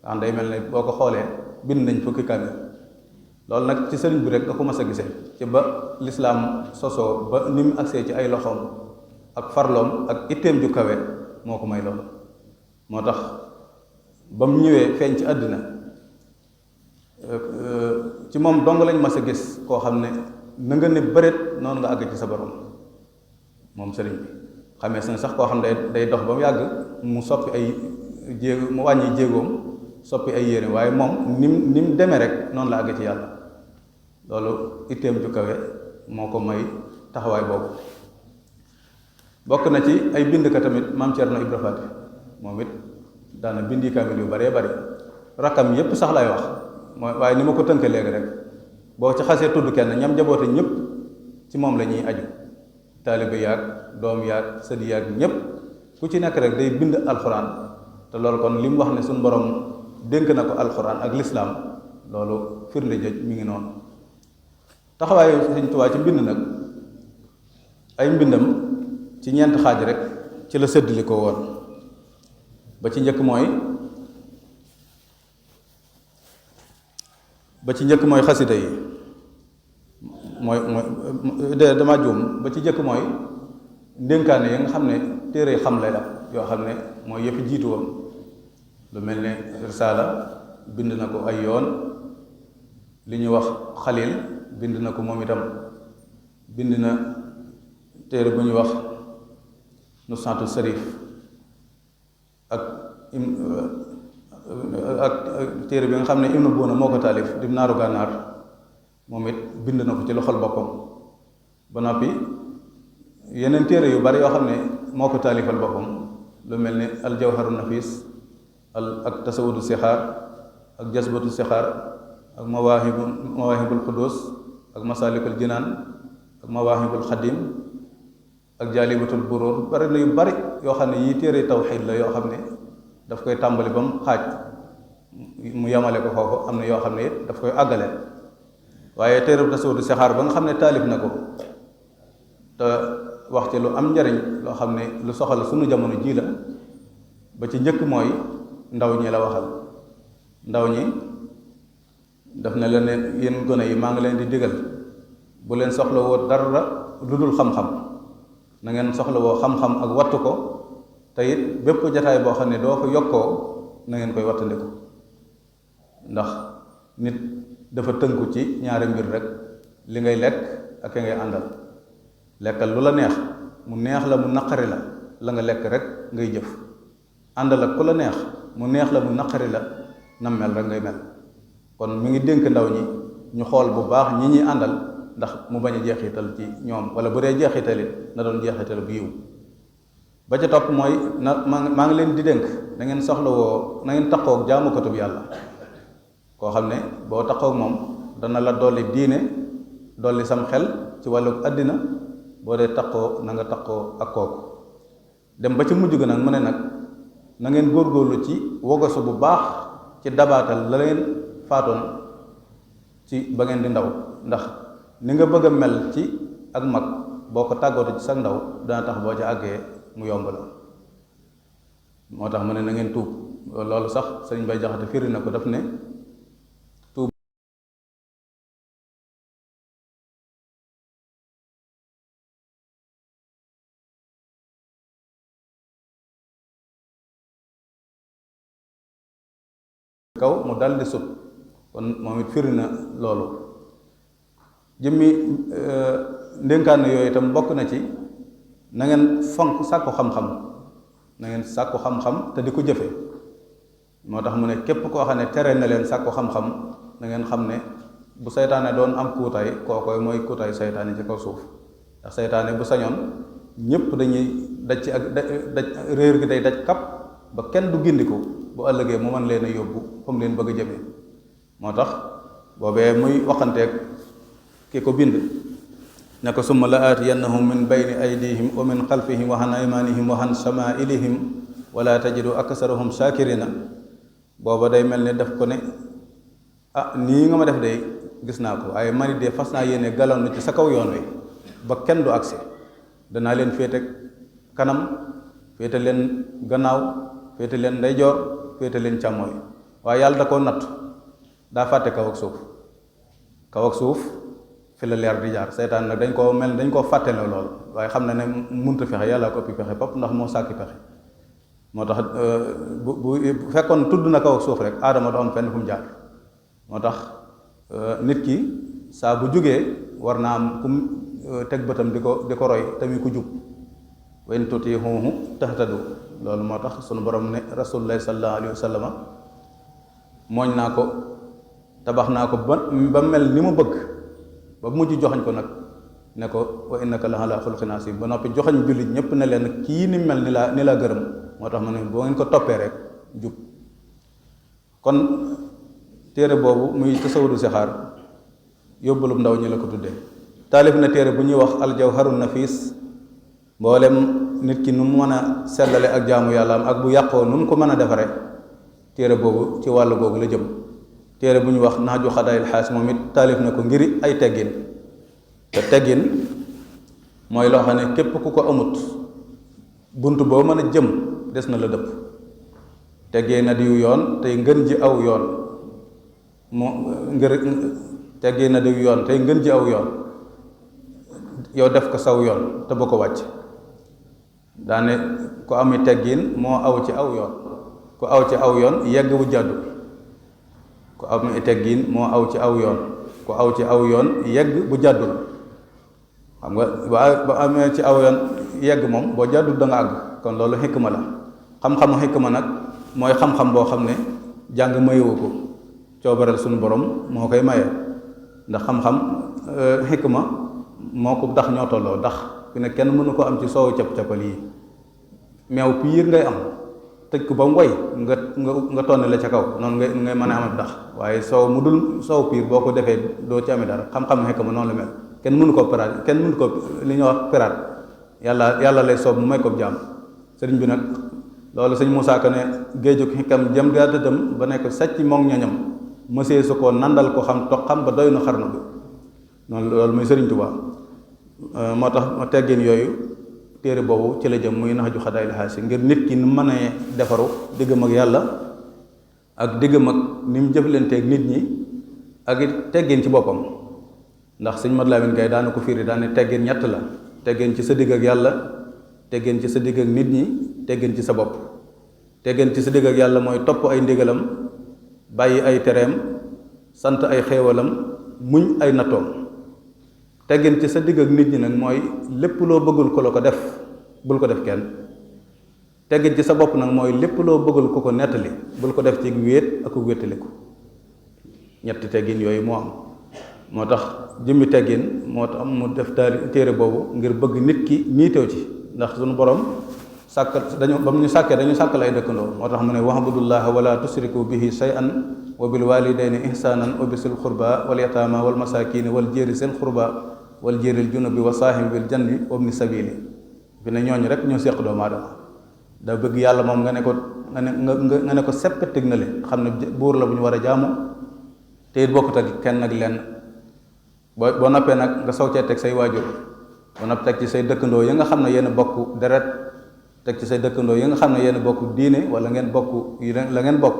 nga xam day mel ne boo ko xoolee bind nañ fukki kaamil loolu nag ci sëriñ bi rek nga ko mas a gisee ci ba lislaam sosoo ba ni mu agsee ci ay loxoom ak farloom ak itteem ju kawe moo ko may loolu moo tax ba mu ñëwee feeñ ci àddina ci moom dong lañ mas a gis koo xam ne na nga ne bëreet noonu nga àgg ci sa borom moom sëriñ bi xamee na sax koo xam ne day dox ba mu yàgg mu soppi ay jéego mu wàññi jéegoom soppi ay yére waaye moom ni mu demee rek noonu la àgg ci yàlla loolu itteem ju kawe moo ko may taxawaay boobu bokk na ci ay bindkat tamit maam Cerno Ibra Faati moom it daana bindi kaamil yu baree bari rakkam yépp sax lay wax mooy waaye ni ma ko tënk léegi rek boo ci xasee tudd kenn ñam jaboote ñëpp ci moom la ñuy aju taalibe yaag doom yaag sëdi yaag ñëpp ku ci nekk rek day bind alxuraan te loolu kon li mu wax ne suñu borom dénk na ko alxuraan ak lislaam loolu firnde jëj mi ngi noonu taxawaayu Sëñ Tuubaa ci mbind nag ay mbindam ci ñeent xaaj rek ci la séddali ko woon ba ci njëkk mooy xasida yi mooy dama juum ba ci njëkk mooy ndénkaane yi nga xam ne téere xamle la yoo xam ne mooy yëpp jiitu woon lu mel ne risaala bind na ko ay yoon li ñuy wax xalil bind na ko moom itam bind na téere bu ñuy wax Nusaatu Sarif ak téere bi nga xam ne Ibnu Buuna moo ko taalif di naaru gànnaar moom it bind na ko ci loxol boppam ba noppi yeneen téere yu bari yoo xam ne moo ko taalifal boppam lu mel ni aljawharu nafis ak tasawudu sixaar ak jasbatu sixaar ak mawaahibul xudus ak masalikul jinaan ak mawaahibul xadim ak jaalibatul buruur bari na yu bari yoo xam ne yii téere tawxiid la yoo xam ne daf koy tàmbali ba mu xaaj mu yemale ko foofu am na yoo xam ne it daf koy àggale waaye téere tasawudu sixaar ba nga xam ne taalif na ko te wax ci lu am njariñ loo xam ne lu soxal sunu jamono jii la ba ci njëkk mooy ndaw ñi la waxal ndaw ñi daf ne leen ne yéen gone yi maa ngi leen di digal bu leen soxla woo dara lu dul xam-xam na ngeen soxla woo xam-xam ak wattu ko te it bépp jataay boo xam ne doo fa yokkoo na ngeen koy wattandiku ndax nit dafa tënku ci ñaari mbir rek li ngay lekk ak ki ngay àndal lekkal lu la neex mu neex la mu naqari la nga lekk rek ngay jëf àndal ak ku la neex mu neex la mu naqari la nam mel rek ngay mel kon mi ngi dénk ndaw ñi ñu xool bu baax ñi ñuy àndal ndax mu bañ a jeexital ci ñoom wala bu dee jeexitalit na doon jeexital bu yiw ba ca topp mooy maa ngi leen di dénk na ngeen soxla woo na ngeen taqoog jaamukatub yàlla koo xam ne boo taqoog moom dana la dolli diine dolli sam xel ci wàllu àddina boo dee taqoo na nga taqoo ak kooku dem ba ci mujj ga nag mu ne nag na ngeen góorgóorlu ci wogasu bu baax ci dabaatal la leen faatoon ci ba ngeen di ndaw ndax ni nga bëgg a mel ci ak mag boo ko tàggootu ci sa ndaw dana tax boo ci àggee mu yomb la moo tax mu ne na ngeen tuub loolu sax sëriñ Bay Jaxate firi na ko daf ne tuub kaw mu dal di sut kon moom it firi na loolu jëmmi ndénkaan yooyu itam bokk na ci na ngeen fonk sàkku xam-xam na ngeen sàkku xam-xam te di ko jëfe moo tax mu ne képp koo xam ne tere na leen sàkku xam-xam na ngeen xam ne bu saytaane doon am kuutaay kookoy mooy kuutaay saytaane ci kaw suuf ndax saytaane bu sañoon ñëpp dañuy daj ci ak daj réer gi day daj kap ba kenn du gindiku bu ëllëgee mu mën leen a yóbbu fa mu leen bëgg a jëme moo tax boobee muy waxanteeg ki ko bind ne ko summa la aatiyannahum min bayni aydihim wa min xalfihim wa an aymanihim wa an shamailihim wala tajidu aksarahum shakirina booba day mel ne daf ko ne ah nii nga ma def day gis naa ko waaye mani de fas naa yéene galaanu ci sa kaw yoon wi ba kenn du agsi danaa leen féete kanam féete leen gannaaw féete leen ndeyjoor féete leen càmmooy waaye yàlla da koo natt daa fàtte kaw ak suuf fi la leer di jaar seytaan nag dañ koo fàttele lool waaye xam na ne munta fexe yàlla ko ëppi pexe bopp ndax moo sàkki pexe moo tax bu fekkoon tudd na kaw ak suuf rek aadama du am fenn fu mu jaar moo tax nit ki saa bu jugee war naa am kum teg bëtam di ko roy tamit ku jub wa in tutiihuuhu tahtadu loolu moo tax sunu borom ne rasulullahi sallallahu alayhi wa sallama mooñ naa ko tabax naa ko ba mel ni mu bëgg ba mujj joxañ ko nag ne ko wa innaka la ala xuluqin asiim ba noppi joxañ jullit ñépp ne leen kii ni mel ni laa gërëm moo tax ma ne boo ngeen ko toppee rek jub kon téere boobu muy tasawudu sixaar yóbbalum ndaw ñi la ko tuddee taalif na téere bu ñuy wax aljawharun nafis mboolem nit ki nu mu mën a sellale ak jaamu yàlla am ak bu yàqoo nu mu ko mën a defare téere boobu ci wàllu googu la jëm téere bu ñuy wax naaju xadaayil xaas moom it taalif na ko ngir ay teggin te teggin mooy loo xam ne képp ku ko amut bunt boo mën a jëm des na la dëpp teggee na diw yoon tey ngën ji aw yoon teggee na diw yoon tey ngën ji aw yoon yow def ko saw yoon te ba ko wàcc daane ku ami teggin moo aw ci aw yoon ku aw ci aw yoon yegg bu jàddu ku ami teggin moo aw ci aw yoon ku aw ci aw yoon yegg bu jàddul xam nga ba amee ci aw yoon yegg moom boo jàddul da nga àgg kon loolu xikma la xam-xamu xikma nag mooy xam-xam boo xam ne jàng mayewu ko coobareel suñu borom moo koy maye ndax xam-xam xikma moo ko dax ñoo tolloo dax fi ne kenn mënu ko am ci soowu cap-capal yi meew piir ngay am tëj ko ba mu woy nga tonne la ca kaw noonu ngay mën a am dax waaye soow mu dul soow piir boo ko defee doo ci amee dara xam-xam xikma noonu la mel kenn mënu ko piraat kenn mënu ko li ñuy wax piraat yàlla lay soob mu may ko jaam sëriñ bi nag loolu sëñ Moussa Ka ne géejug xikam jëm gaa dëddam ba nekk sàcc moom ñañam mësee su ko nandal ko xam toog xam ba doy na xarnu bi noonu loolu muy sëriñ Tuubaa moo tax ma teggin yooyu téere boobu ci la jëm muy nax ju xadaayil xaasi ngir nit ki ni mën a defaru diggam ak yàlla ak diggam ak ni mu jëflanteeg nit ñi ak it teggin ci boppam ndax sëñ Mat Lamin Gay daana ko firi daane teggin ñett la teggin ci sa digg ak yàlla teggin ci sa digg ak nit ñi teggin ci sa bopp teggin ci sa digg ak yàlla mooy topp ay ndigalam bàyyi ay tereem sant ay xéewalam muñ ay nattoom teggin ci sa digg ak nit ñi nag mooy lépp loo bëggul ko la ko def bul ko def kenn teggin ci sa bopp nag mooy lépp loo bëggul ku ko nettali bul ko def ci wéet ak wéttaliku ñetti teggin yooyu moo am moo tax jëmmi teggin moo tax mu def téere boobu ngir bëgg nit ki miitew ci ndax suñu borom ba mu ñu sàkkee dañu sàkkal ay dëkkandoo moo tax mu ne wa'budullaha wala tusriku bihi shay'an wa bil walidayni ihsanan wa bisil qurba wal yatama wal masakini wal jéeri sil qurba wal jéeril junubi wa saahibi bil janbi wa ibni sabili fi ne ñooñu rek ñoo séq doomu aadama da bëgg yàlla moom nga ne ko seppatig na le xam ne buur la bu ñu war a jaamu te it bokkut ak kenn ak lenn boo noppee nag nga soog cee teg say waajur boo nopp teg ci say dëkkandoo yi nga xam ne yéen bokk deret teg ci say dëkkandoo yi nga xam ne yéen bokk diine wala ngeen bokk la ngeen bokk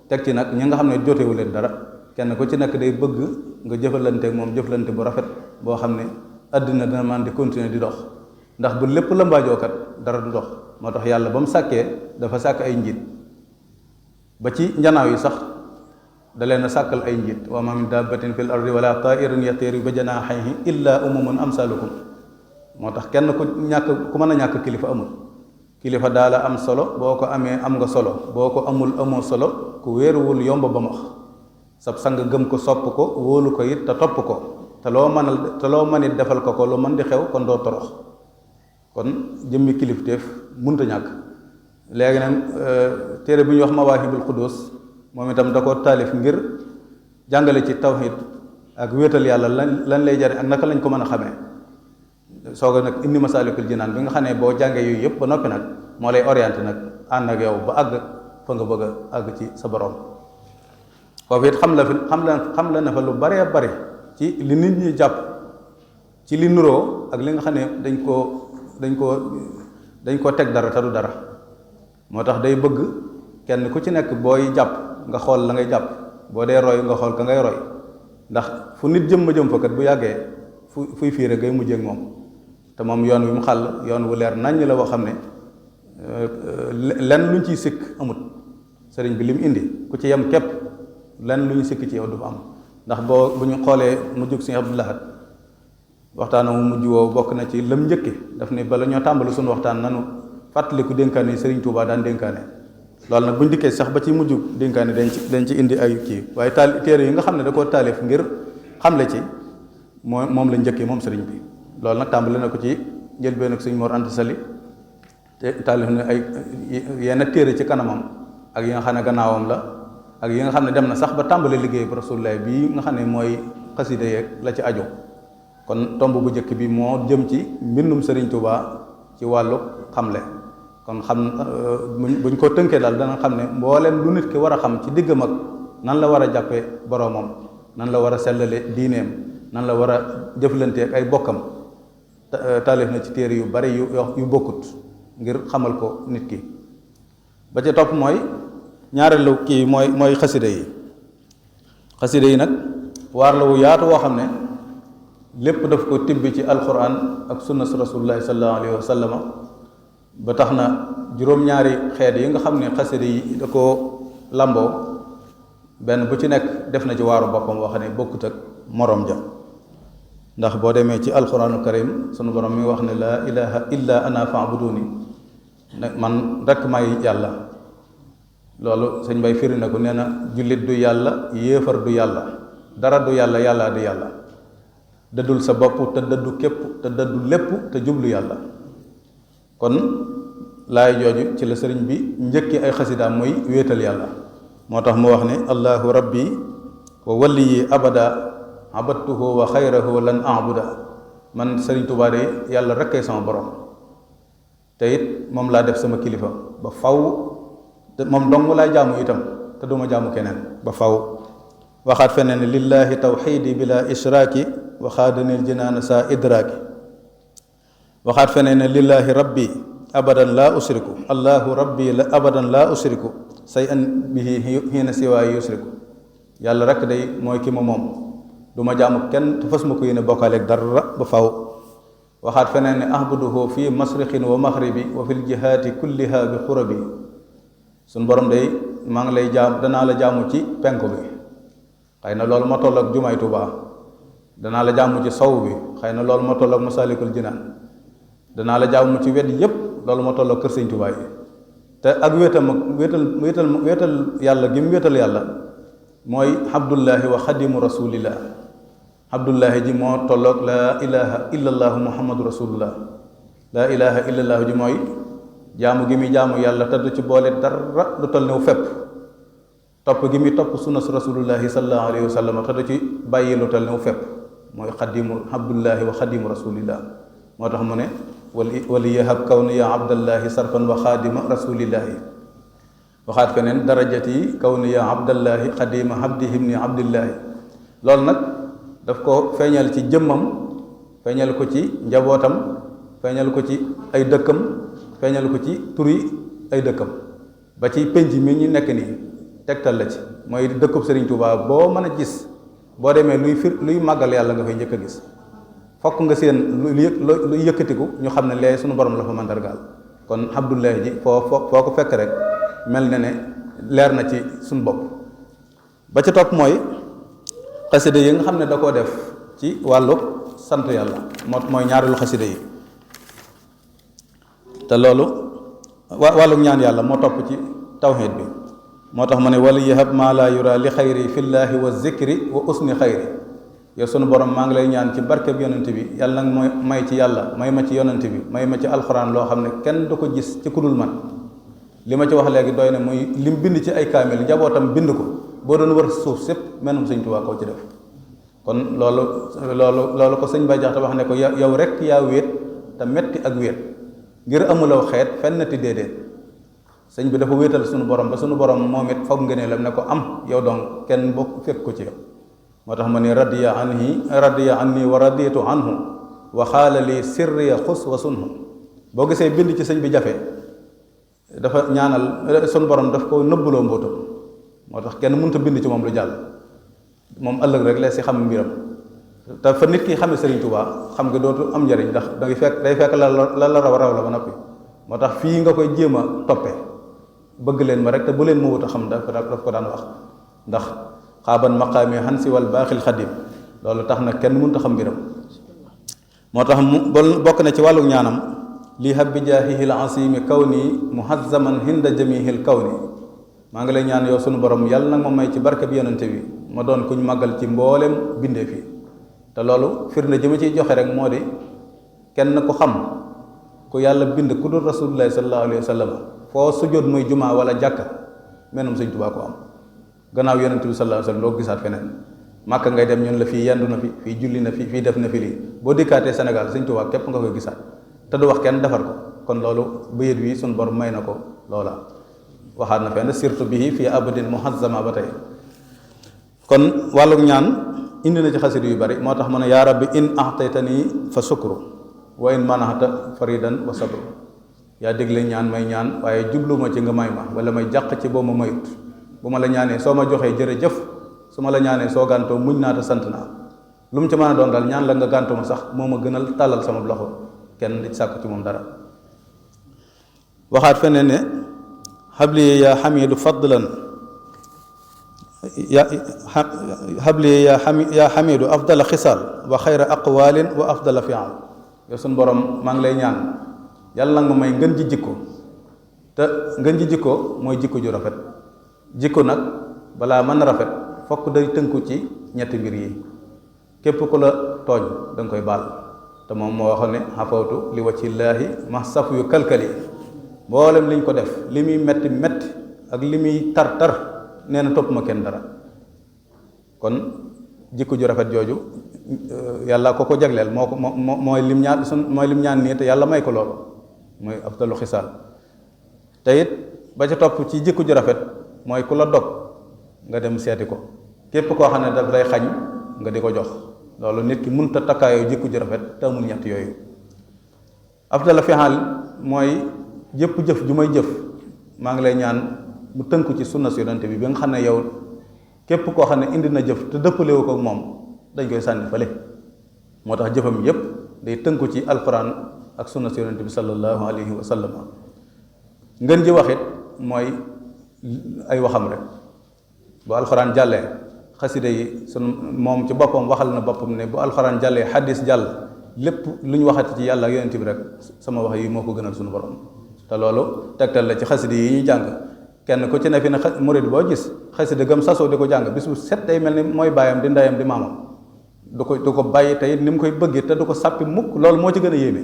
teg ci nag ñi nga xam ne jotewu leen dara kenn ku ci nekk day bëgg nga jëfalante ak moom jëflante bu rafet boo xam ne àddina dina man di continuer di dox ndax bu lépp la mbaajookat dara du dox moo tax yàlla ba mu sàkkee dafa sàkk ay njiit ba ci njanaaw yi sax da leen a sàkkal ay njiit wa ma min dabbatin fil ardi wala tairin yatiru bi janahihi illa umumun amsalukum moo tax kenn ku mën a ñàkk kilifa amul kilifa daala am solo boo ko amee am nga solo boo ko amul amoo solo ku wéeruwul yomb ba max sab sang gëm ko sopp ko wóolu ko it te topp ko te loo mën it defal ko lu mën di xew kon doo torox kon jëmmi kilifteef munta ñàkk léegi nag téere bu ñuy wax mawaahibul xudus moom itam da ko taalif ngir jàngale ci tawhid ak wéetal yàlla lan lay jariñ ak naka lañ ko mën a xamee sooga nag indi masaalikul jinaan bi nga xam ne boo jàngee yooyu yëpp ba noppi nag moo lay orienté nag ànd ak yow ba àgg fa nga bëgg a àgg ci sa borom foofu it xam la na fa lu baree bari ci li nit ñi jàpp ci li nuroo ak li nga xam ne dañ koo teg dara te du dara. moo tax day bëgg kenn ku ci nekk booy jàpp nga xool la ngay jàpp, boo dee roy nga xool ka ngay roy, ndax fu nit jëm fa kat bu yàggee fuy fiire ngay mujjee ak moom. te moom yoon wi mu xàll yoon wu leer naññ la boo xam ne lenn luñ ciy sikk amut. sëriñ bi li mu indi ku ci yem képp lenn lu ñu sikk ci yow du fa am. ndax bu ñu xoolee mujjug Sëriñ Abdou Lahad waxtaana mu mujj woo bokk na ci lam njëkke daf ne bala ñoo tàmbali suñu waxtaan nanu fàttaliku dénkaane Sëriñ Tuubaa daan dénkaane. loolu nag buñ dikkee sax ba ci mujjug dénkaane dañ ci indi ay kii, waaye téere yi nga xam ne da koo taalif ngir xamle ci moom la njëkkee moom sëriñ bi. loolu nag tàmbali na ko ci njëlbéen ak Sëriñ Mor Anta Sali te taalif na ay yenn téere ci kanamam ak yi nga xam ne gannaawam la ak yi nga xam ne dem na sax ba tàmbali liggéey bu Rasulullah bii nga xam ne mooy xasida yeeg la ci aju. kon tomb bu njëkk bi moo jëm ci mbindum Sëriñ Tuubaa ci wàllu xamle. kon buñ ko tënkee daal dana xam ne mbooleem lu nit ki war a xam ci diggam ak nan la war a jàppee boroomam, nan la war a sellale diineem, nan la war a jëflante ak ay bokkam taalif na ci téere yu bari yu bokkut ngir xamal ko nit ki. ba ca topp mooy ñaareelu kii mooy xasida yi nag waar la wu yaatu woo xam ne lépp daf ko tibb ci alquran ak sunna su rasulullahi sallallahu alayhi wa sallama. ba tax na juróom-ñaari xeet yi nga xam ne xasida yi da ko lamboo benn bu ci nekk def na ci waaru boppam wax ne bokkut ak morom ja. ndax boo demee ci alquranu karim sunu borom mi wax ne laa ilaha illa ana fa'buduni, man rek may yàlla. loolu sëñ Bay firi na ko, nee na jullit du yàlla, yéefar du yàlla, dara du yàlla, yàlla di yàlla. dëddul sa bopp te dëddu képp te dëddu lépp te jublu yàlla. kon laay jooju ci la sëriñ bi njëkki ay xasidaam mooy wéetal yàlla. moo tax mu wax ne allahu rabbi wa waliyi abada abadtuhu wa xayrahu lan abuda. man sëriñ Tuubaa de yàlla rek kay sama borom te it moom laa def sama kilifa ba faw, te moom dong laay jaamu itam te duma jaamu keneen ba faw. waxaat feneen lillahi tawxiidi bila ishraaki wa xaadanil jinaana saa idraaki. waxaat feneen ne lillahi rabbi abadan laa usriku, allahu rabbi la abadan laa usriku say an bihi xiina siwaay yusriku. yàlla rek day mooy ki ma moom, du ma jaamu kenn te fas ma ko yéene bokkaaleeg dara ba faw. waxaat feneen ne ahbuduhu fi masriqin wa maxribi wa fil jihaati kulliha bi xurabi. suñ borom day maa ngi lay danaa la jaamu ci penku bi, xëy na loolu ma toll ak jumaay Tuubaa. danaa la jaamu ci sow bi, xëy na loolu ma toll ak Masaalikul Jinaan. danaa la jaamu ci wet yépp, loolu ma toll ak kër Sëñ Tuubaa yi. te ak wéetal yàlla gi mu wéetal yàlla mooy abdullahi wa xadimu rasulillah. abdullahi ji moo tolloog laa ilaha illallahu muhammadu rasulullah. laa ilaha illallahu ji mooy jaamu gi muy jaamu yàlla te du ci boole dara lu toll new fépp. topp gi muy topp sunna su rasulullahi sallallahu alayhi wa sallam te du ci bàyyi lu toll new fépp mooy xadimu abdullahi wa xadimu rasulillah. moo tax mu ne wali yahab kawni ya abdallahi sarfan wa xaadima rasulillahi. waxaat feneen darajati kawni ya abdallahi xadima abdihimni abdillahi. loolu nag daf ko feeñal ci jëmmam, feeñal ko ci njabootam, feeñal ko ci ay dëkkam, feeñal ko ci turi ay dëkkam, ba ci penc mi ñu nekk nii tegtal la ci. mooy dëkkub Sëriñ Tuubaa boo mën a gis boo demee luy màggal yàlla nga fay njëkk a gis. fokk nga seen lu yëkkatiku ñu xam ne lee suñu borom la fa mandargaal. kon abdullahi ji foo ko fekk rek mel na ne leer na ci suñu bopp. ba ci topp mooy xasida yi nga xam ne da koo def ci wàllu sant yàlla mooy ñaareelu xasida yi. te loolu wàllu ñaan yàlla moo topp ci tawxiid bi. moo tax ma ne wali yahab maa laa yura li xayri fillaahi wa zikri wa usni xayri. yow sunu borom maa ngi lay ñaan ci barkeb yonent bi yàlla nag mooy may ci yàlla may ma ci yonent bi may ma ci alxuraan loo xam ne kenn du ko gis ci kudul man. li ma ci wax léegi doy na muy lim bind ci ay kaamil njabootam bind ko boo doon wër suuf sépp menum Sëñ Tuubaa koo ci def. kon loolu ko sëñ Bay Jaxate wax ne ko yow rek yaa wéet te metti ak wéet ngir amulaw xeet fenn ti déedéet. sëñ bi dafa wéetal sunu borom ba sunu borom moom it foog ngëneelam ne ko am yow donc kenn bokk fekk ko ci yow. moo tax ma ne radiya anni wa raditu anhu wa xaala li sirriya xus wa sunhu. boo gisee bind ci sëñ bi jafe dafa ñaanal sunu borom daf ko nëbbuloo mbootam, moo tax kenn mënut a bind ci moom lu jàll, moom ëllëg rek la si xam mbiram. te fa nit ki xamee Sëriñ Tuubaa xam nga dootu am njariñ, ndax day fekk la raw la ba noppi. moo tax fii nga koy jéem a toppe bëgg leen ma rek te bu leen ma wut a xam daf ko daan wax, ndax xaaban maqaami xan si wal baaxil xadim, loolu tax na kenn mënut a xam mbiram. moo tax mu bokk na ci wàllu ñaanam li habbi jaahihil asimi kaw nii muhazzaman hinda jamihil kaw nii. maa ngi lay ñaan yow sunu borom yàlla nag ma may ci barke bi yonente bi ma doon kuñ màggal ci mboolem bindee fii. te loolu firnde ji ma ciy joxe rek moo di kenn ku xam ku yàlla bind ku dul rasulullahi sallallahu alayhi wa sallam foo sujjóot muy jumaa wala jàkka menum Sëñ Tuubaa ko am gannaaw yonente bi sallallahu alayhi wa sallam doo gisaat feneen. màkka ngay dem ñun la fii yendu na fi fii julli na fi fii def na fi lii, boo dikkaatee Sénégal Sëñ Tuubaa képp nga koy gisaat te du wax kenn defar ko. kon loolu bayit wi sunu borom may na ko loola. waxaat na fenn surtout bii fii abadin muhazzama ba tey. kon wàllum ñaan indi na ci xasida yu bari, moo tax mu ne yaa rabbi in ahtaytani fa sukru wa in manahta faridan wa sabru. yaa dégle ñaan may ñaan waaye jubluma ci nga may ma wala may jàq ci boo ma mayut. bu ma la ñaanee soo ma joxee jërëjëf, su ma la ñaanee soo gàntoo muñ naa te sant naa. lu mu ci mën a doon daal ñaan la nga gàntu ma sax moo ma gënal tàllal sama loxo kenn di sàkku ci moom dara. waxaat feneen ne habli ya xamidu fadlan habli ya xamidu afdala xisaal wa xayra aqwalin wa afdala fial. yow suñ borom maa ngi lay ñaan yàlla nga may ngën ji jikko, te ngën ji jikko mooy jikko ju rafet. jikko nag balaa mën a rafet fokk day tënku ci ñetti mbir yi. képp ku la tooñ da nga koy baal, te moom moo waxoon ne xafawtu li wajhillaahi ma saf yu kalkali. mboolem liñ ko def li muy metti metti ak li muy tar tar nee na topp ma kenn dara. kon jikko ju rafet jooju yàlla ko jagleel moo ko mooy lim ñaan nii te yàlla may ko loolu mooy afdalu xisaal. te it ba ca topp ci jikko ju rafet mooy ku la dog nga dem seeti ko. képp koo xam ne daf lay xañ nga di ko jox. loolu nit ki mënut a takkaayoo jikko ju rafet te amul ñett yooyu. afdala fi'al mooy jëpp jëf ju may jëf maa ngi lay ñaan mu tënku ci sunna si yonante bi nga xam ne yow képp koo xam ne indi na jëf te dëppalewu ko moom dañ koy sànni fële. moo tax jëfam yépp day tënku ci alquran ak sunna si yonante bi sallallahu alayhi wa sallam. ngeen ji waxit mooy ay waxam rek. bu alquran jàllee xasida yi moom ci boppam waxal na boppam ne bu alquran jàllee xaddis jàll lépp lu ñu waxati ci yàlla ak yonante bi rek sama wax yi moo ko gënal suñu borom. te loolu tegtal la ci xasida yi ñuy jàng. kenn ku ci ne fi ne murid boo gis xasida gëm sasoo di ko jàng bis bu set day mel ni mooy baayam di ndeyam di maamam. du ko bàyyi tey ni mu koy bëggee te du ko sàppi mukk. loolu moo ci gën a yéeme.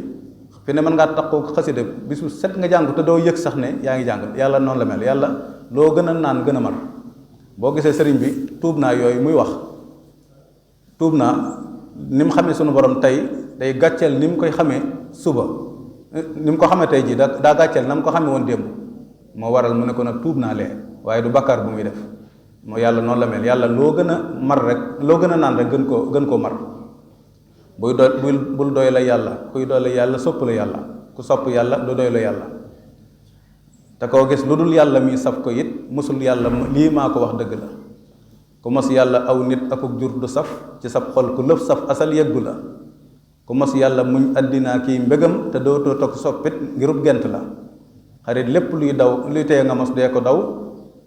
fi ne mën ngaa taxaw xasida bis bu set nga jàng te doo yëg sax ne yaa ngi jàng. yàlla noonu la mel, yàlla loo gën a naan gën a mar. boo gisee sëriñ bi tuub naa yooyu muy wax tuub naa ni mu xamee sunu borom tey day gàcceel ni mu koy xamee suba. ni mu ko xamee tey jii daa gàcceel na mu ko xamee woon démb. moo waral mu ne ko nag tuub naa lee waaye du bakkaar bu muy def. moo yàlla noonu la mel, yàlla loo gën a mar rek loo gën a naan rek gën koo mar. bul doy la yàlla kuy doy la yàlla sopp la yàlla ku sopp yàlla du doy la yàlla. te koo gis lu dul yàlla mi saf ko it musul yàlla lii maa ko wax dëgg la. ku mos yàlla aw nit akuk jur du saf ci sab xol ku lëf saf asal yëggu la. ku mos yàlla muñ àddinaa kii mbégam te dootoo toog soppit ngirub gent la. xarit lépp luy teye nga mos dee ko daw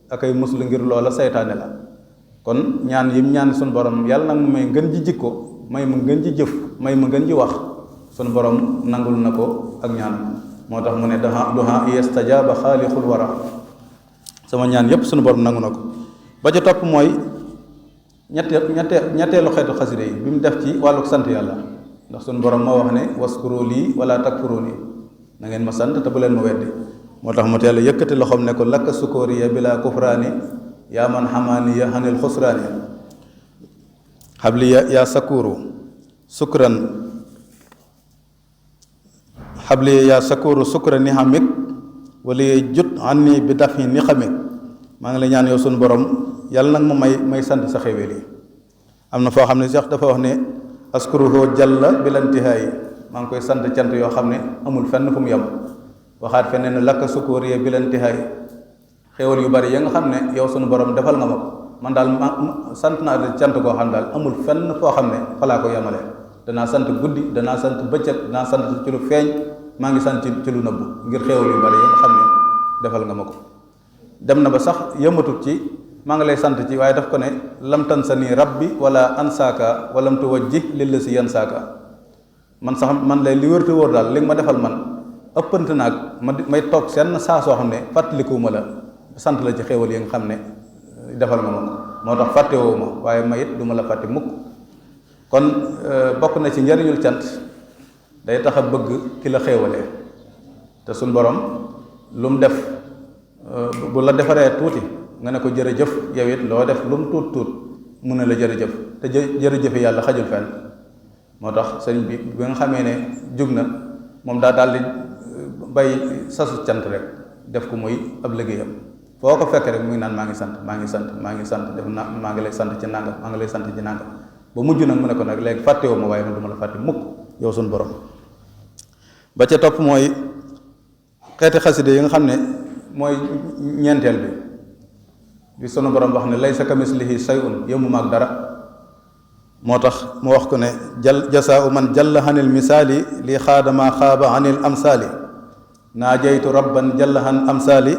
akay muslu ngir loola saytaane la. kon ñaan yim ñaan suñu borom yàlla nag mu may ngën ji jikko may mu ngën ji jëf may mu ngën ji wax suñu borom nangul na ko ak ñaanam. moo tax mu ne duha yastajaaba xaalixul wara. sama ñaan yépp suñu borom nangu na ko. ba ca topp mooy ñetteelu xeetu xasida yi bi mu def ci wàllu sant yàlla. ndax suñu borom moo wax ne waskuru lii wala takfuruni na ngeen ma sant te bu leen ma weddi. moo tax mu teel a yëkkati loxoom ne ko lakka sukóoriya bila kufraani yaa man xamaaniya xanil xusraani xabli yaa sakuru sukran xabli yaa sakuru sukra nihamik wala jut anni bi dafi ni xamit maa ngi lay ñaan yow sunu borom yàlla nag ma may sant sa xéewal yi. am na foo xam ne sax dafa wax ne askuruhu jalla bilantihaay maa ngi koy sant cant yoo xam ne amul fenn fu mu yem. waxaat feneen ne lakka sukóoriye bilantihaay xéewal yu bari ya nga xam ne yow sunu borom defal nga ma ko man daal sant naa de cant koo xam ne daal amul fenn foo xam ne fa laa ko yemale. danaa sant guddi danaa sant bëccëg danaa sant ci lu feeñ maa ngi sant ci lu nëbbu ngir xéewal yu bari ya nga xam ne defal nga ma ko. dem na ba sax yëmatut ci maa ngi lay sant ci waaye daf ko ne lam tan sa nii rabbi wala ansaaka walam tuwajjih lilla si yan saaka man sax man lay li wërte wóor daal li nga ma defal man ëppante naag may toog seen saa soo xam ne fàttalikuwuma la sant la ci xéewal yi nga xam ne defal nga ma ko moo tax fàttewoo ma waaye ma it du ma la fàtte mukk. kon bokk na ci njariñul cant day tax a bëgg ki la xéewalee te suñ borom lu mu def bu la defaree tuuti nga ne ko jërëjëf yow it loo def lu mu tuut tuut mu ne la jërëjëf te jërëjëfe yàlla xajul fenn. moo tax sëriñ bi nga xamee ne jug na moom daal di bay sasu cant rek def ko muy ab liggéeyam foo ko fekk rek muy naan maa ngi sant def na maa ngi lay sant ci nangam maa ngi lay sant ci nangam ba mujj nag mu ne ko nag léegi fàttewoo ma waaye man du ma la fàtte mukk yow suñu borom. ba ca topp mooy xeeti xaside yi nga xam ne mooy ñeenteel bi sunu borom wax ne laysa kamislihi shay'un yëmu maag dara. moo tax mu wax ko ne jasaau man jalla hanil misaali li xaadama xaaba anil amsaali naajaytu rabban jalla han amsaali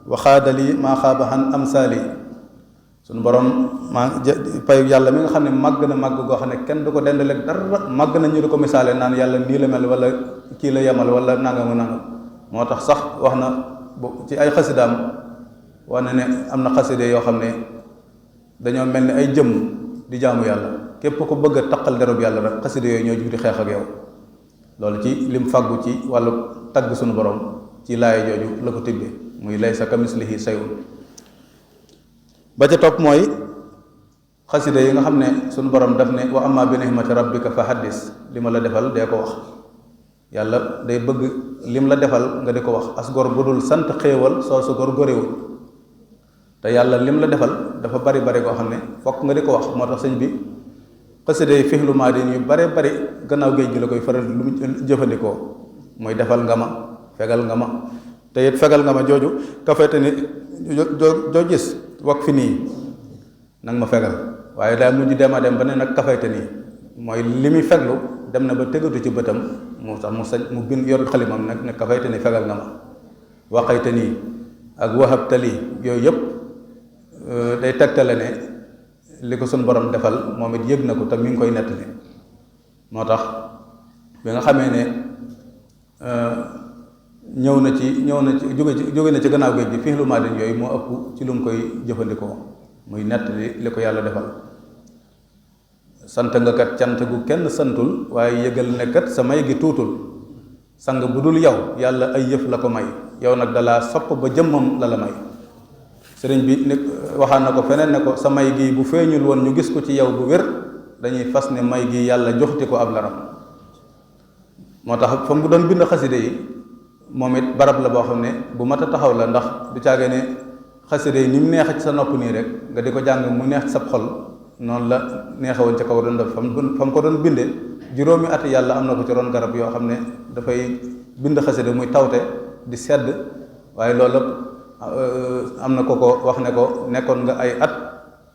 wa xaadali maa xaaba han amsaali. sunu borom payu yàlla mi nga xam ne màgg na màgg goo xam ne kenn du ko dendaleeg dara màgg na ñu di ko misaale naan yàlla nii la mel wala kii la yemal wala nangam nangam. moo tax sax wax na ci ay xasidaam wane ne am na xaside yoo xam ne dañoo mel ni ay jëmm di jaamu yàlla képp ko bëgg a taqal derub yàlla rek xaside yooyu ñoo jug di xeex ak yow. loolu ci lim fàggu ci wàllu tagg sunu borom ci laaya jooju la ko tibbee muy laysa kamislihi shay'un. ba ca topp mooy xaside yi nga xam ne sunu borom daf ne wa amma bi nihmati rabbika fa haddis li ma la defal dee ko wax. yàlla day bëgg lim la defal nga di ko wax as gor bu dul sant xéewal soo su gor góorewul te yàlla lim la defal dafa bari koo xam ne fokk nga di ko wax. moo tax sëñ bi xasida yi fixlu maadin yu bare bari gannaaw géej gi la koy faral lu mu jëfandikoo mooy defal nga ma fegal nga ma te it fegal nga ma jooju kafete ni joo gis wak fi nii nag ma fegal waaye daa mujj dem ba ne nag kafete nii mooy li muy feglu dem na ba tegatu ci bëtam mu sax mu bind yor xalimam nag ne kafayte ni fegal nga ma waxayte nii ak wahabtali yooyu yëpp day tegtale ne li ko suñ borom defal moom it yëg na ko te mi ngi koy nettali. moo tax bi nga xamee ne ñëw na ci jóge na ci gannaaw géej gi fii lu maa den yooyu moo ëpp ci lu mu koy jëfandikoo muy nettali li ko yàlla defal. sant nga kat cant gu kenn santul waaye yëgal ne kat sa may gi tuutul sang bu dul yow yàlla ay yëf la ko may yow nag dalaa sopp ba jëmmam la may. sëriñ bi ne waxaan na ko feneen ne ko sa may gi bu feeñul woon ñu gis ko ci yow bu wér dañuy fas ne may gi yàlla joxti ko ab laram. moo tax fa mu doon bind xaside yi moom it barab la boo xam ne bu mat a taxaw la ndax du caage ne xaside yi ni mu neex ci sa nopp nii rek nga di ko jàng mu neex ci sab xol noonu la neexewoon ca kaw doon def fa mu ko doon binde juróomi at yàlla am na ko ci ron garab yoo xam ne dafay bind xaside muy tawte di sedd waaye loolu am na ko wax ne ko nekkoon nga ay at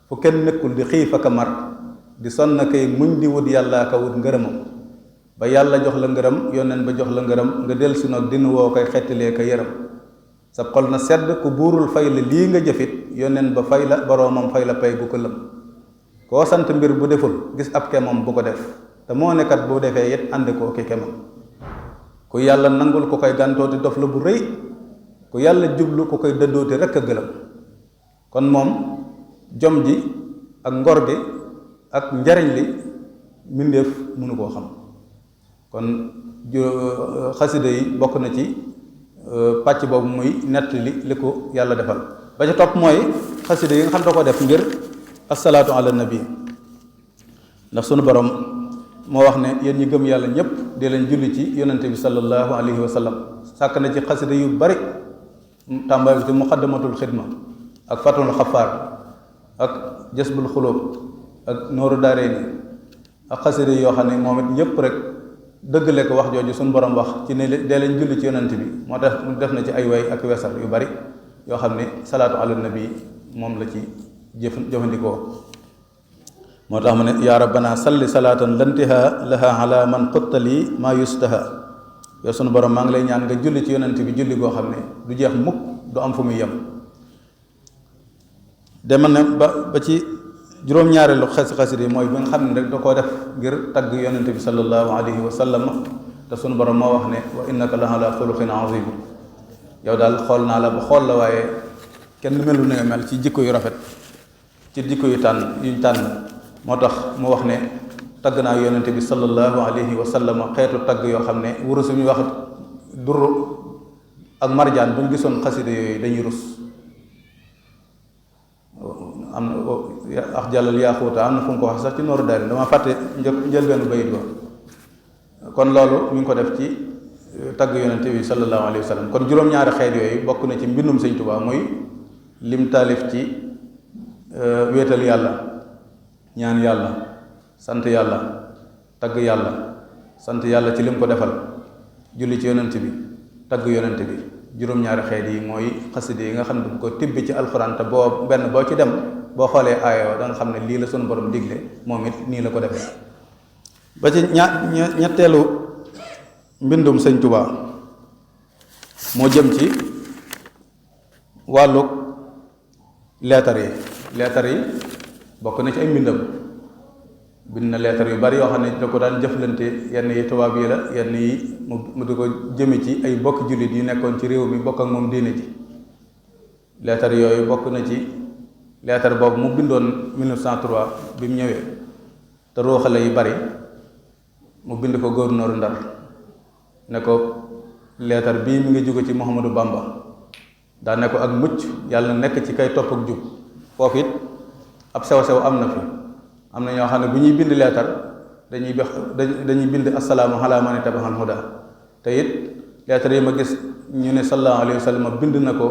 fu kenn nekkul di xiif ak a mar di sonn kay muñ di wut yàlla ka wut ngërëmam ba yàlla jox la ngërëm yónneen ba jox la ngërëm nga del si nag dina woo koy xettilee ka yërëm sa xol na sedd ku buurul fay la lii nga jëfit yónneen ba fay la boroomam fay la pay bu ko lëm koo sant mbir bu deful gis ab kemam bu ko def te moo nekkat boo defee it ànd koo ki kemam ku yàlla nangul ku koy gàntooti dof la bu rëy ku yàlla jublu ku koy dëddooti rekk a gëlëm. kon moom jom ji ak ngor gi ak njariñ li mbindeef mënu koo xam. kon xasida yi bokk na ci pàcc boobu muy nett li ko yàlla defal. ba ca topp mooy xasida yi nga xam da ko def ngir asalaatu ala nabi ndax sunu borom moo wax ne yéen ñi gëm yàlla ñëpp di leen julli ci yonente bi sallallahu alayhi wa sallam sàkk na ci xasida yu bari tàmbali ci muqaddamatul xidma ak fatul xafaar ak jasbul xulóob ak nooru daareeni ak xasida yoo xam ne moom it yépp rek dëggale ko wax jooju suñu borom wax ci ne dee leen julli ci yonent bi moo tax def na ci ay way ak wesar yu bari yoo xam ne salaatu ala nabi moom la ci jëfandikoo moo tax mu ne yaa rabbana salli salaatan lantiha laha ala man xuttali maa yustaha yow sunu borom maa ngi lay ñaan nga julli ci yonent bi julli goo xam ne du jeex mukk du am fu muy yem demal ne ba ci juróom-ñaareelu xasida yi mooy bi nga xam ne rek da koo def ngir tagg yonent bi sallallahu alayhi wa sallam te sunu borom moo wax ne wa innaka la ala xuluqin azim yow daal xool naa la ba xool la waaye kenn melu na nga mel ci jikko yu rafet ci jikko yu yuñ tànn moo tax mu wax ne tagg naa yonent bi sallallahu alayhi wa sallam xeetu tagg yoo xam ne wuru suñuy wax durru ak marjaan bu ñu gisoon xasida yooyu dañuy rus am na ax jàllal yaaxuuta am na fu mu ko wax sax ci nooru daari dama fàtte njëlbeenu bayit ba kon loolu ñu ngi ko def ci tagg yonent bi sallallahu alayhi wa sallam kon juróom-ñaari xeet yooyu bokk na ci mbindum Sëñ Tuubaa muy lim taalif ci wéetal yàlla ñaan yàlla sant yàlla tagg yàlla sant yàlla ci lim ko defal julli ci yonent bi tagg yonent bi juróom-ñaari xeet yi mooy xasida yi nga xam ne bu ko tibbi ci alxuraan te boo benn boo ci dem boo xoolee aaya da nga xam ne lii la sunu borom digle moom it nii la ko defee ba ci ñetteelu mbindum Sëñ Tuubaa moo jëm ci wàllug leetar yi bokk na ci ay mbindam bind na leetar yu bari yoo xam ne da ko daan jëflante yenn yi tubaab yi la yenn yi mu di ko jëme ci ay bokk jullit yu nekkoon ci réew mi bokk ak moom diine ji leetar yooyu bokk na ci leetar boobu mu bindoon 1903 bi mu ñëwee te ruuxale yu bari mu bind ko gouverneur Ndar ne ko leetar bii mi ngi jóge ci Mouhamadou Bamba daa ne ko ak mucc yàlla nekk ci kay topp ak jub foofu it ab sew-sew am na fi am na ñoo xam ne bu ñuy bind leetar dañuy bind assalaamu ala man ittabaal huda te it leetar yi ma gis ñu ne sallallahu alayhi wa sallam bind na ko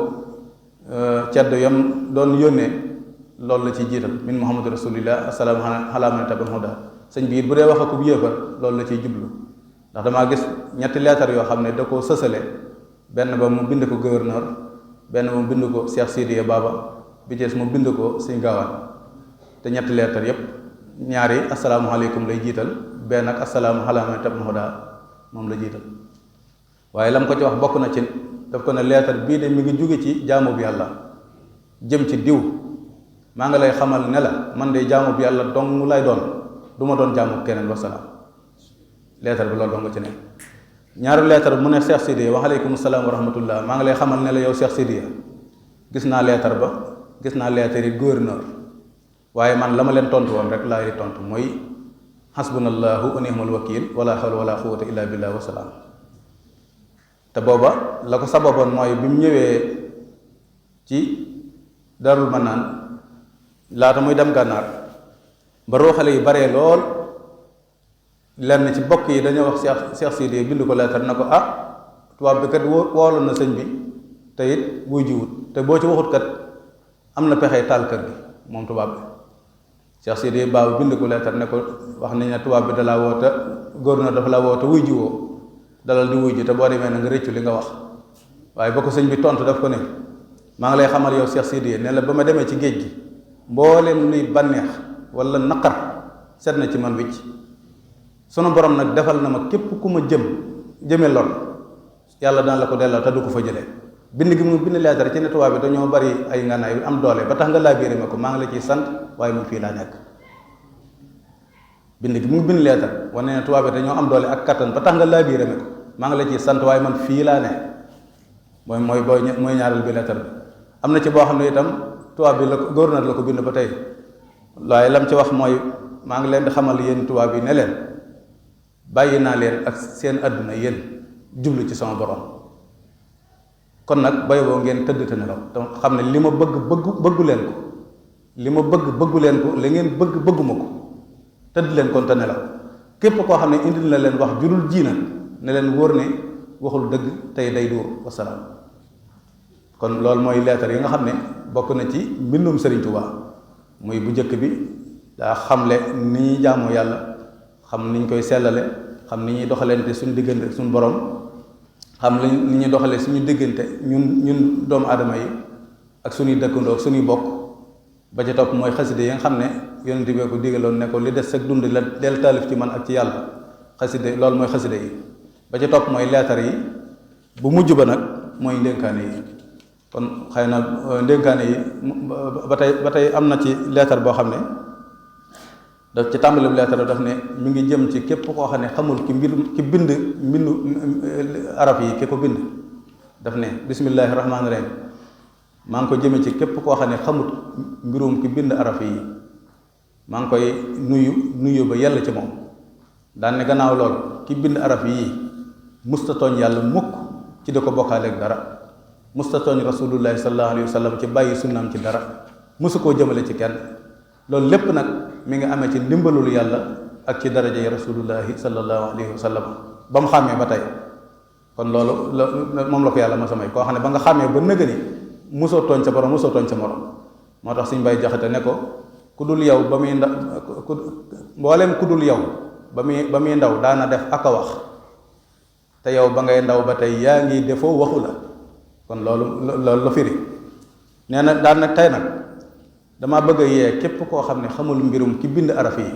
ceddo yam doon yónnee loolu la ciy jiital min muhammadu rasulillah assalaamu ala man ittabaal huda sëñ bi it bu dee wax ak bu yéefar loolu la ciy jublu ndax damaa gis ñetti leetar yoo xam ne da koo sësale benn ba mu bind ko gouverneur benn ba mu bind ko Cheikh Sidiya Baba bi ci des mu bind ko Sëñ Gaawaan te ñetti leetar yépp ñaari asalaamualeykum lay jiital benn ak asalaamu ala man ittabaal huda moom la jiital waaye lam ko ci wax bokk na ci daf ko ne leetar bii de mi ngi jóge ci jaamu bi yàlla jëm ci diw maa ngi lay xamal ne la man de jaamu bi yàlla dong lay doon du ma doon jaamu keneen wasalaam leetar bi loolu dong ci ne ñaari leetar mu ne Cheikh Sidiya wa aleykum salaam wa rahmatullah maa ngi lay xamal ne la yow Cheikh Sidiya gis naa leetar ba gis naa leetar yi gouverneur waaye man la ma leen tontu woon rek laa di tontu mooy xasbunallahu wa ni'mal wakil wala hawla wala quwwata illa billah wasalaam te booba la ko sababoon mooy bi mu ñëwee ci Darul Manaan laata muy dem gànnaar ba ruuxale yu baree lool lenn ci bokk yi dañoo wax Cheikh Sidiya bind ko leetar na ko tubaab bi kat wooloon na sëñ bi te it buy jiwut te boo ci waxut kat am na pexe taal kër gi moom tubaab bi Cheikh Sidiya Baba bind ko leetar ne ko wax nañ ne tubaab bi dalaa woote gouverneur dafa la woote wuy jiwoo dalal di wuy ji te boo demee na nga rëccu li nga wax waaye ba ko sëñ bi tontu daf ko ne maa ngi lay xamal yow Cheikh Sidiya ne la ba ma demee ci géej gi mbooleem luy bànneex wala naqar set na ci man wicc sunu borom nag defal na ma képp ku ma jëme lor yàlla dana la ko delloo te du ko fa jëlee bind gi mu bind leetar ci ne tubaab bi dañoo bari ay ngànnaay yu am doole ba tax nga laabiire ma ko maa ngi la ciy sant waaye man fii laa nekk bind gi mu bind leetar wane ne tubaab bi dañoo am doole ak kattan ba tax nga laabiire ma ko maa ngi la ciy sant waaye man fii laa ne mooy ñaareel bi leetar bi am na ci boo xam ne itam tubaab bi la ko gouverneur la ko bind ba tey waaye lam ci wax mooy maa ngi leen di xamal yéen tubaab yi ne leen bàyyi naa leen ak seen àdduna yéen jublu ci sama borom kon nag bay boo ngeen tëdd te nelaw te xam ne li ma bëggu leen ko li ma bëggu leen ko li ngeen bëgguma ko tëdd leen kon te nelaw képp koo xam ne indil na leen wax jurul jiina ne leen wóor ne waxul dëgg tey day duur wasalaam kon loolu mooy leetar yi nga xam ne bokk na ci mbindum Sëriñ Tuubaa muy bu njëkk bi daa xamle ni ñuy jaamoo yàlla xam ni ñu koy sellale xam ni ñuy doxalante suñu diggante suñu borom xam ni ñuy doxalee suñu diggante ñun doomu aadama yi ak suñuy dëkkandoo ak suñuy bokk. ba ca topp mooy xaside yi nga xam ne yonent bi ko digaloon ne ko li des ak dund la del taalif ci man ak ci yàlla xaside loolu mooy xaside yi. ba ca topp mooy leetar yi bu mujj ba nag mooy ndénkaane yi kon xëy na ndénkaane yi ba tey am na ci leetar boo xam ne daf ci tàmbali bu leetar daf ne mi ngi jëm ci képp koo xam ne xamul ki bind mbindu arab yi ki ko bind daf ne bismillahi rahmaani rahim maa ngi ko jëme ci képp koo xam ne xamut mbirum ki bind araf yi maa ngi koy nuyu ba yàlla ci moom daan ne gannaaw lool ki bind araf yi musta tooñ yàlla mukk ci di ko bokkaaleeg dara musta tooñ rasulullahi sallallahu alayhi wa sallam ci bàyyi sunnaam ci dara musu koo jëmale ci kenn loolu lépp nag mi ngi amee ci ndimbalul yàlla ak ci daraja yi rasulullahi sallallahu alayhi wa sallam ba mu xàmmee ba tey kon loolu moom la ko yàlla ma samay koo xam ne ba nga xàmmee ba nëgëni musoo tooñ sa borom musoo tooñ sa morom moo tax suñ bay jaxate ne ko ku dul yow ba muy mbooleem ku dul yow ba muy ndaw daana def ak a wax te yow ba ngay ndaw ba tey yaa ngi defoo waxu la kon loolu la firi nee na daan nag tey nag dama bëgg a yee képp koo xam ne xamul mbirum ki bind araf yi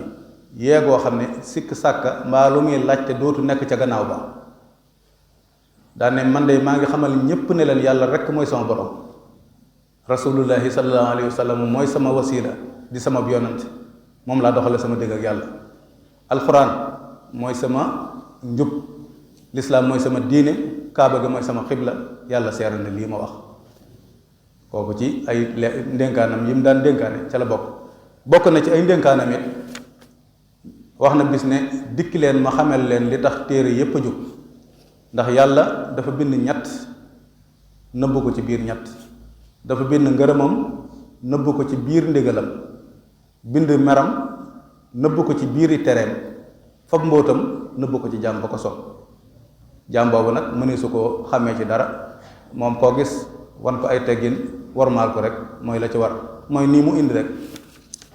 yee goo xam ne sikk sàkka mbaa lu muy laaj te dootu nekk ca gannaaw ba daan ne man de maa ngi xamal ñépp ne leen yàlla rekk mooy sama borom rasulullahi sallallahu alayhi wa sallam mooy sama wasila di sama yonant moom laa doxale sama dégg ak yàlla alxuraan mooy sama njub lislaam mooy sama diine kaaba ga mooy sama xibla yàlla seera na lii ma wax kooku ci ay ndénkaanam yi mu daan dénkaane ca la bokk na ci ay ndénkaanam it wax na bis ne dikki leen ma xamal leen li tax téere yépp a jóg ndax yàlla dafa bind ñett nëbb ko ci biir ñett dafa bind ngërëmam nëbb ko ci biir ndigalam bind meram nëbb ko ci biiri tereem fab mbóotam nëbb ko ci jaam ba ko sopp jaam boobu nag mëne su ko xàmmee ci dara moom koo gis wan ko ay teggin warmaal ko rek mooy la ci war mooy nii mu indi rek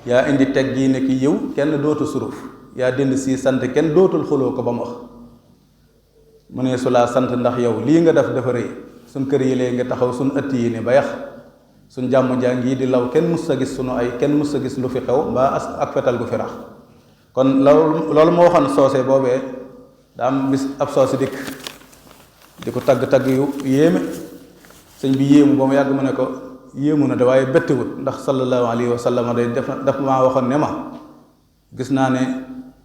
yaa indi teg gii ne ki yiw kenn dootu suruf yaa dind si sant kenn dootul xuloo ko ba mu wax mu ne su laa sant ndax yow lii nga def dafa rëy suñ kër yi léegi nga taxaw suñ ëtt yi ne ba yax suñ jàmm jàng yi di law kenn mus sa gis sunu ay kenn mus sa gis lu fi xew mbaa ak fetal gu fi rax kon loolu moo waxoon soose boobee daa am bis ab soose dikk di ko tagg yu yéeme sëñ bi yéemu ba mu yàgg mu ne ko yéemu na de waaye bettiwut ndax sallallahu alayhi wa sallam day def maa waxoon ne ma gis naa ne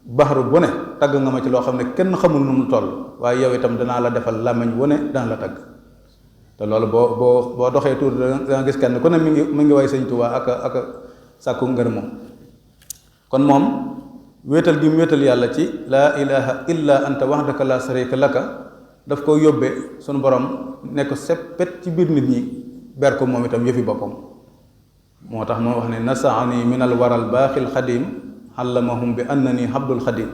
baxaru bu ne tagg nga ma ci loo xam ne kenn xamul nu mu toll waaye yow itam danaa la defal làmmiñ wu ne dana la tagg te loolu boo doxee tuuti da nga gis kenn ku ne mi ngi way sëñ Tuubaa ak sàkku ngër moom kon moom wéetal gi mu wéetal yàlla ci laa ilaha illa anta wahdaka la sharika laka daf ko yóbbee sunu borom ne ko seppet ci biir nit ñi ber ko moom itam yëfi boppam moo tax moo wax ne nasaani min al waral baaxil xadim allamahum bi annani abdul xadim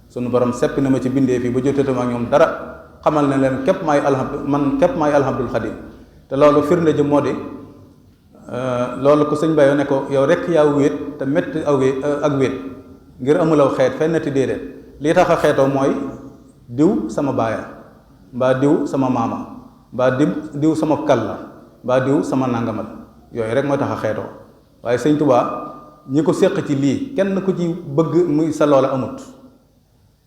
sunu borom seppi na ma ci bindee fii ba jotatuma ak ñoom dara xamal ne leen képp maay alhamdul xadim te loolu firnde ji moo di loolu ko sëñ Bayo ne ko yow rek yaa wéet te métti ak wéet ngir amulaw xeet fennati déedéet lii tax a xeetoo mooy diw sama baaya mbaa diw sama maama mbaa diw sama kalla mbaa diw sama nangamal yooyu rek mooy tax a xeetoo waaye sëñ Tuubaa ñi ko séq ci lii kenn ku ci bëgg muy sa loola amut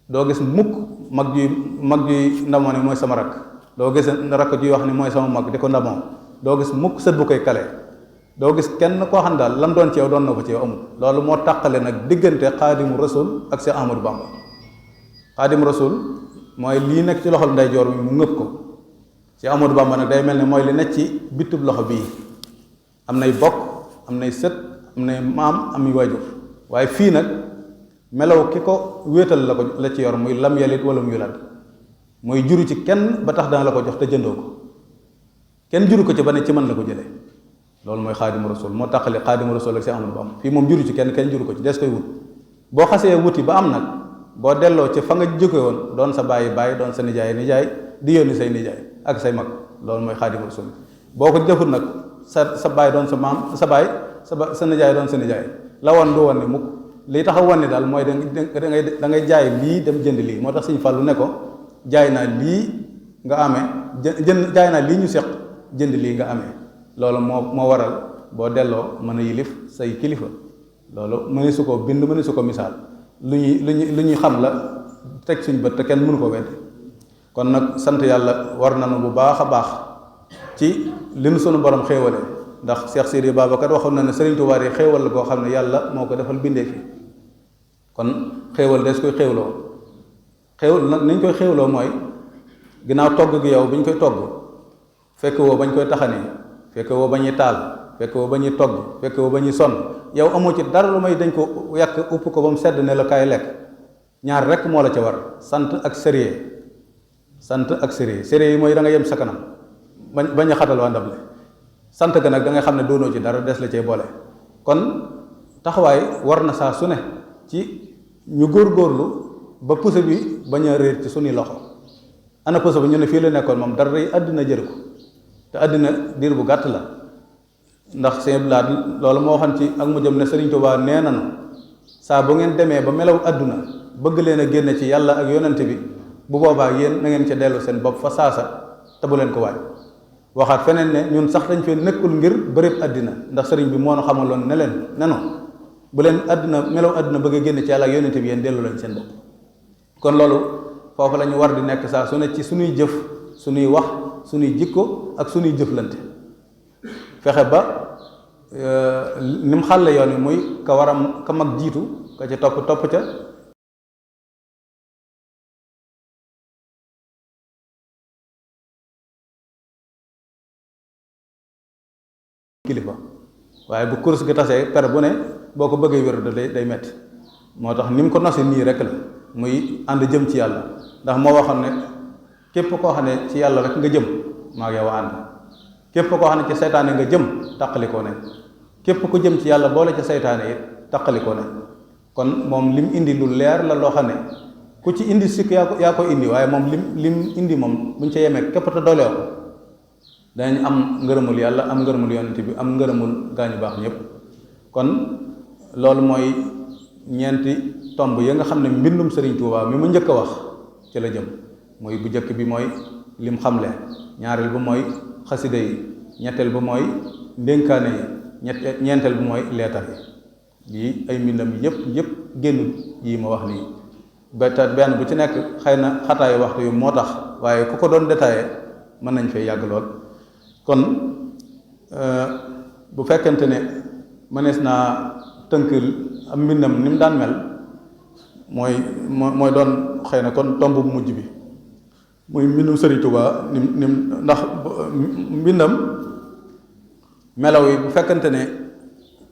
doo gis mukk mag juy ndamoo ne mooy sama rakk doo gis rakk juy wax ne mooy sama mag di ko ndamoo doo gis mukk sët bu koy kale doo gis kenn koo xam daal lam doon ci yow doon na ko ci yow amul loolu moo tàqale nag diggante xaadimu rasul ak Cheikh Ahmadou Bamba xaadimu rasul mooy lii nekk ci loxol ndeyjoor bi mu ngëpp ko Cheikh Ahmadou Bamba nag day mel ne mooy li nekk ci bitub loxo bii am nay bokk am nay sët am nay maam am waajur waaye fii nag melaw ki ko wéetal la ci yor muy lam yalit wala mu yulad mooy juru ci kenn ba tax dana la ko jox te jëndoo ko kenn juru ko ci ba ne ci mën la ko jëlee loolu mooy xaadimu rasul moo tàqale xaadimu rasul ak Cheikh Ahmadou Bamba fii moom juru ci kenn juru ko ci des koy wut boo xasee wuti ba am nag boo delloo ci fa nga jóge woon doon sa bàyyi doon sa nijaay di yónni say nijaay ak say mag loolu mooy xaadimu rasul boo ko jëfut nag sa baay doon sa maam sa baay sa nijaay doon sa nijaay la woon du woon ni mukk li tax a woon ni daal mooy da ngay jaay lii dem jënd lii. moo tax Sëñ Fallu ne ko jaay naa lii nga amee jaay naa lii ñu seq jënd lii nga amee. loolu moo waral boo delloo mën a yilif say kilifa loolu mëne su ko bind mëne su ko misaal lu ñuy xam la teg suñ bët te kenn mënu ko weddi. kon nag sant yàlla war nañu bu baax a baax ci li nu sunu borom xéewale ndax Cheikh Sidi Babacar waxoon na ne Sëriñ Tuubaa yi xéewal la koo xam ne yàlla moo ko defal bindee fi kon xéewal des koy xéewloo xéewal nag niñ koy xéewloo mooy ginnaaw togg gi yow bi ñu koy togg fekk woo bañ koy taxanee fekk woo ba ñuy taal fekk woo ba ñuy togg fekk woo ba ñuy sonn yow amoo ci dara lu may dañ ko yàq upp ko ba mu sedd ne la kaay lekk ñaar rek moo la ca war sant ak sérieux sérieux yi mooy da nga yem sa kanam bañ a xatal waa ndab le sant ga nag da ngay xam ne doonoo ci dara des la cay boole. kon taxawaay war na saa su ne ci ñu góorgóorlu ba puso bi bañ a réer ci suñuy loxo ana puso bi ñu ne fii la nekkoon moom dara yi àddina jëru ko te àddina diir bu gàtt la ndax sëñ Blaat loolu moo waxoon ci ak mu jëm ne Sëriñ Tuubaa nee nanu saa bu ngeen demee ba melaw àdduna bëgg leen a génne ci yàlla ak yonent bi bu boobaa yéen na ngeen ca dellu seen bopp fa saasa te bu leen ko waaj. waxaat feneen ne ñun sax dañ fee nekkul ngir bërëb àddina ndax sëriñ bi moo nu xamaloon ne leen nenu bu leen àddina melaw àdduna bëgg a génne ci yàlla ak yonent bi yéen dellu leen seen bopp. kon loolu foofu la ñu war di nekk saa su ne ci suñuy jëf suñuy wax suñuy jikko ak suñuy jëflante fexe ba ni mu xàlle yoon wi muy ka war a ka mag jiitu ka ca topp ca kilifa waaye bu course gi tasee per bu ne boo ko bëggee wér day metti moo tax ni mu ko nose nii rek la muy ànd jëm ci yàlla ndax moo waxoon ne képp koo xam ne ci yàlla rek nga jëm maa ngi yow ànd képp koo xam ne ci seytaane nga jëm taqalikoo ne képp ku jëm ci yàlla boole ci seytaane it taqalikoo ne kon moom lim indi lu leer la loo xam ne ku ci indi sikk yaa ko indi waaye moom lim indi moom buñ ca yemee képp te dooleew ko danañ am ngërëmul yàlla am ngërëmul yonent bi am ngërëmul gaañu baax ñëpp. kon loolu mooy ñeenti tomb yi nga xam ne mbindum Sëriñ Tuubaa mi mu njëkk a wax ci la jëm muy bu njëkk bi mooy lim xamle ñaareel ba mooy xasida yi ñetteel ba mooy ndénkaane yi ñeenteel ba mooy leetar yi yii ay mbindam yëpp génnut yi ma wax nii benn bu ci nekk xëy na xataayu waxtu yu moo tax waaye ku ko doon détaillé mën nañ fay yàgg lool. kon bu fekkente ne mënees naa tënk am mbindam ni mu daan mel mooy doon xëy na kon tomb bu mujj bi muy mbindum Sëriñ Tuubaa nim ndax mbindam melaw yi bu fekkente ne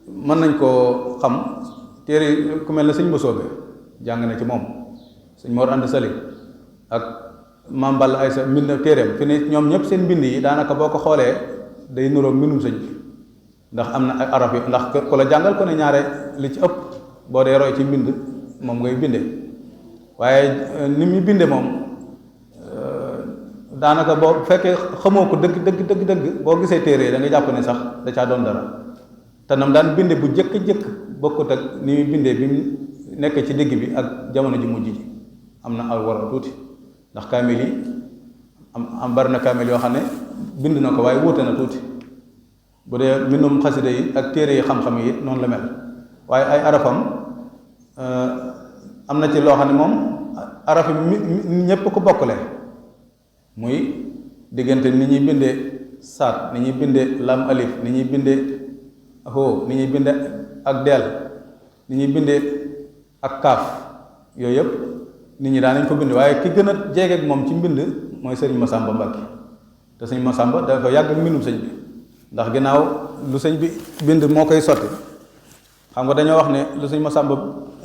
mën nañ koo xam téere ku mel ne sëñ Mbusoobe jàng na ci moom sëñ Mor Anta Sali ak Maam Balla Aysa mbind téereem fi ne ñoom ñëpp seen mbind yi daanaka boo ko xoolee day nuroog mbindum sëñ bi ndax am na ay araf yi ndax ku la jàngal ko ne ñaare li ci ëpp boo dee roy ci mbind moom ngay binde waaye ni muy binde moom daanaka boo fekkee xamoo ko dëgg boo gisee téere da nga jàpp ne sax da caa doon dara te nam daan binde bu jëkk bokkut ak ni muy binde bi mu nekk ci digg bi ak jamono ji mujj ji am na aw war tuuti ndax kaamil yi am bari na kaamil yoo xam ne bind na ko waaye wuute na tuuti bu dee mbindum xasida yi ak téere yi xam-xam yi noonu la mel waaye ay arafam am na ci loo xam ne moom araf yi ñépp ko bokkule muy diggante ni ñuy bindee saat ni ñuy bindee lam alif ni ñuy bindee ho ni ñuy bindee ak deel ni ñuy bindee ak kaaf yooyu yëpp nit ñi daan nañ ko bind waaye ki gën a jege ak moom ci mbind mooy sëriñ Masamba Mbàkke te sëriñ Masamba dafa yàgg ak mbindum sëñ bi ndax ginnaaw lu sëñ bi bind moo koy sotti xam nga dañoo wax ne lu sëñ Masamba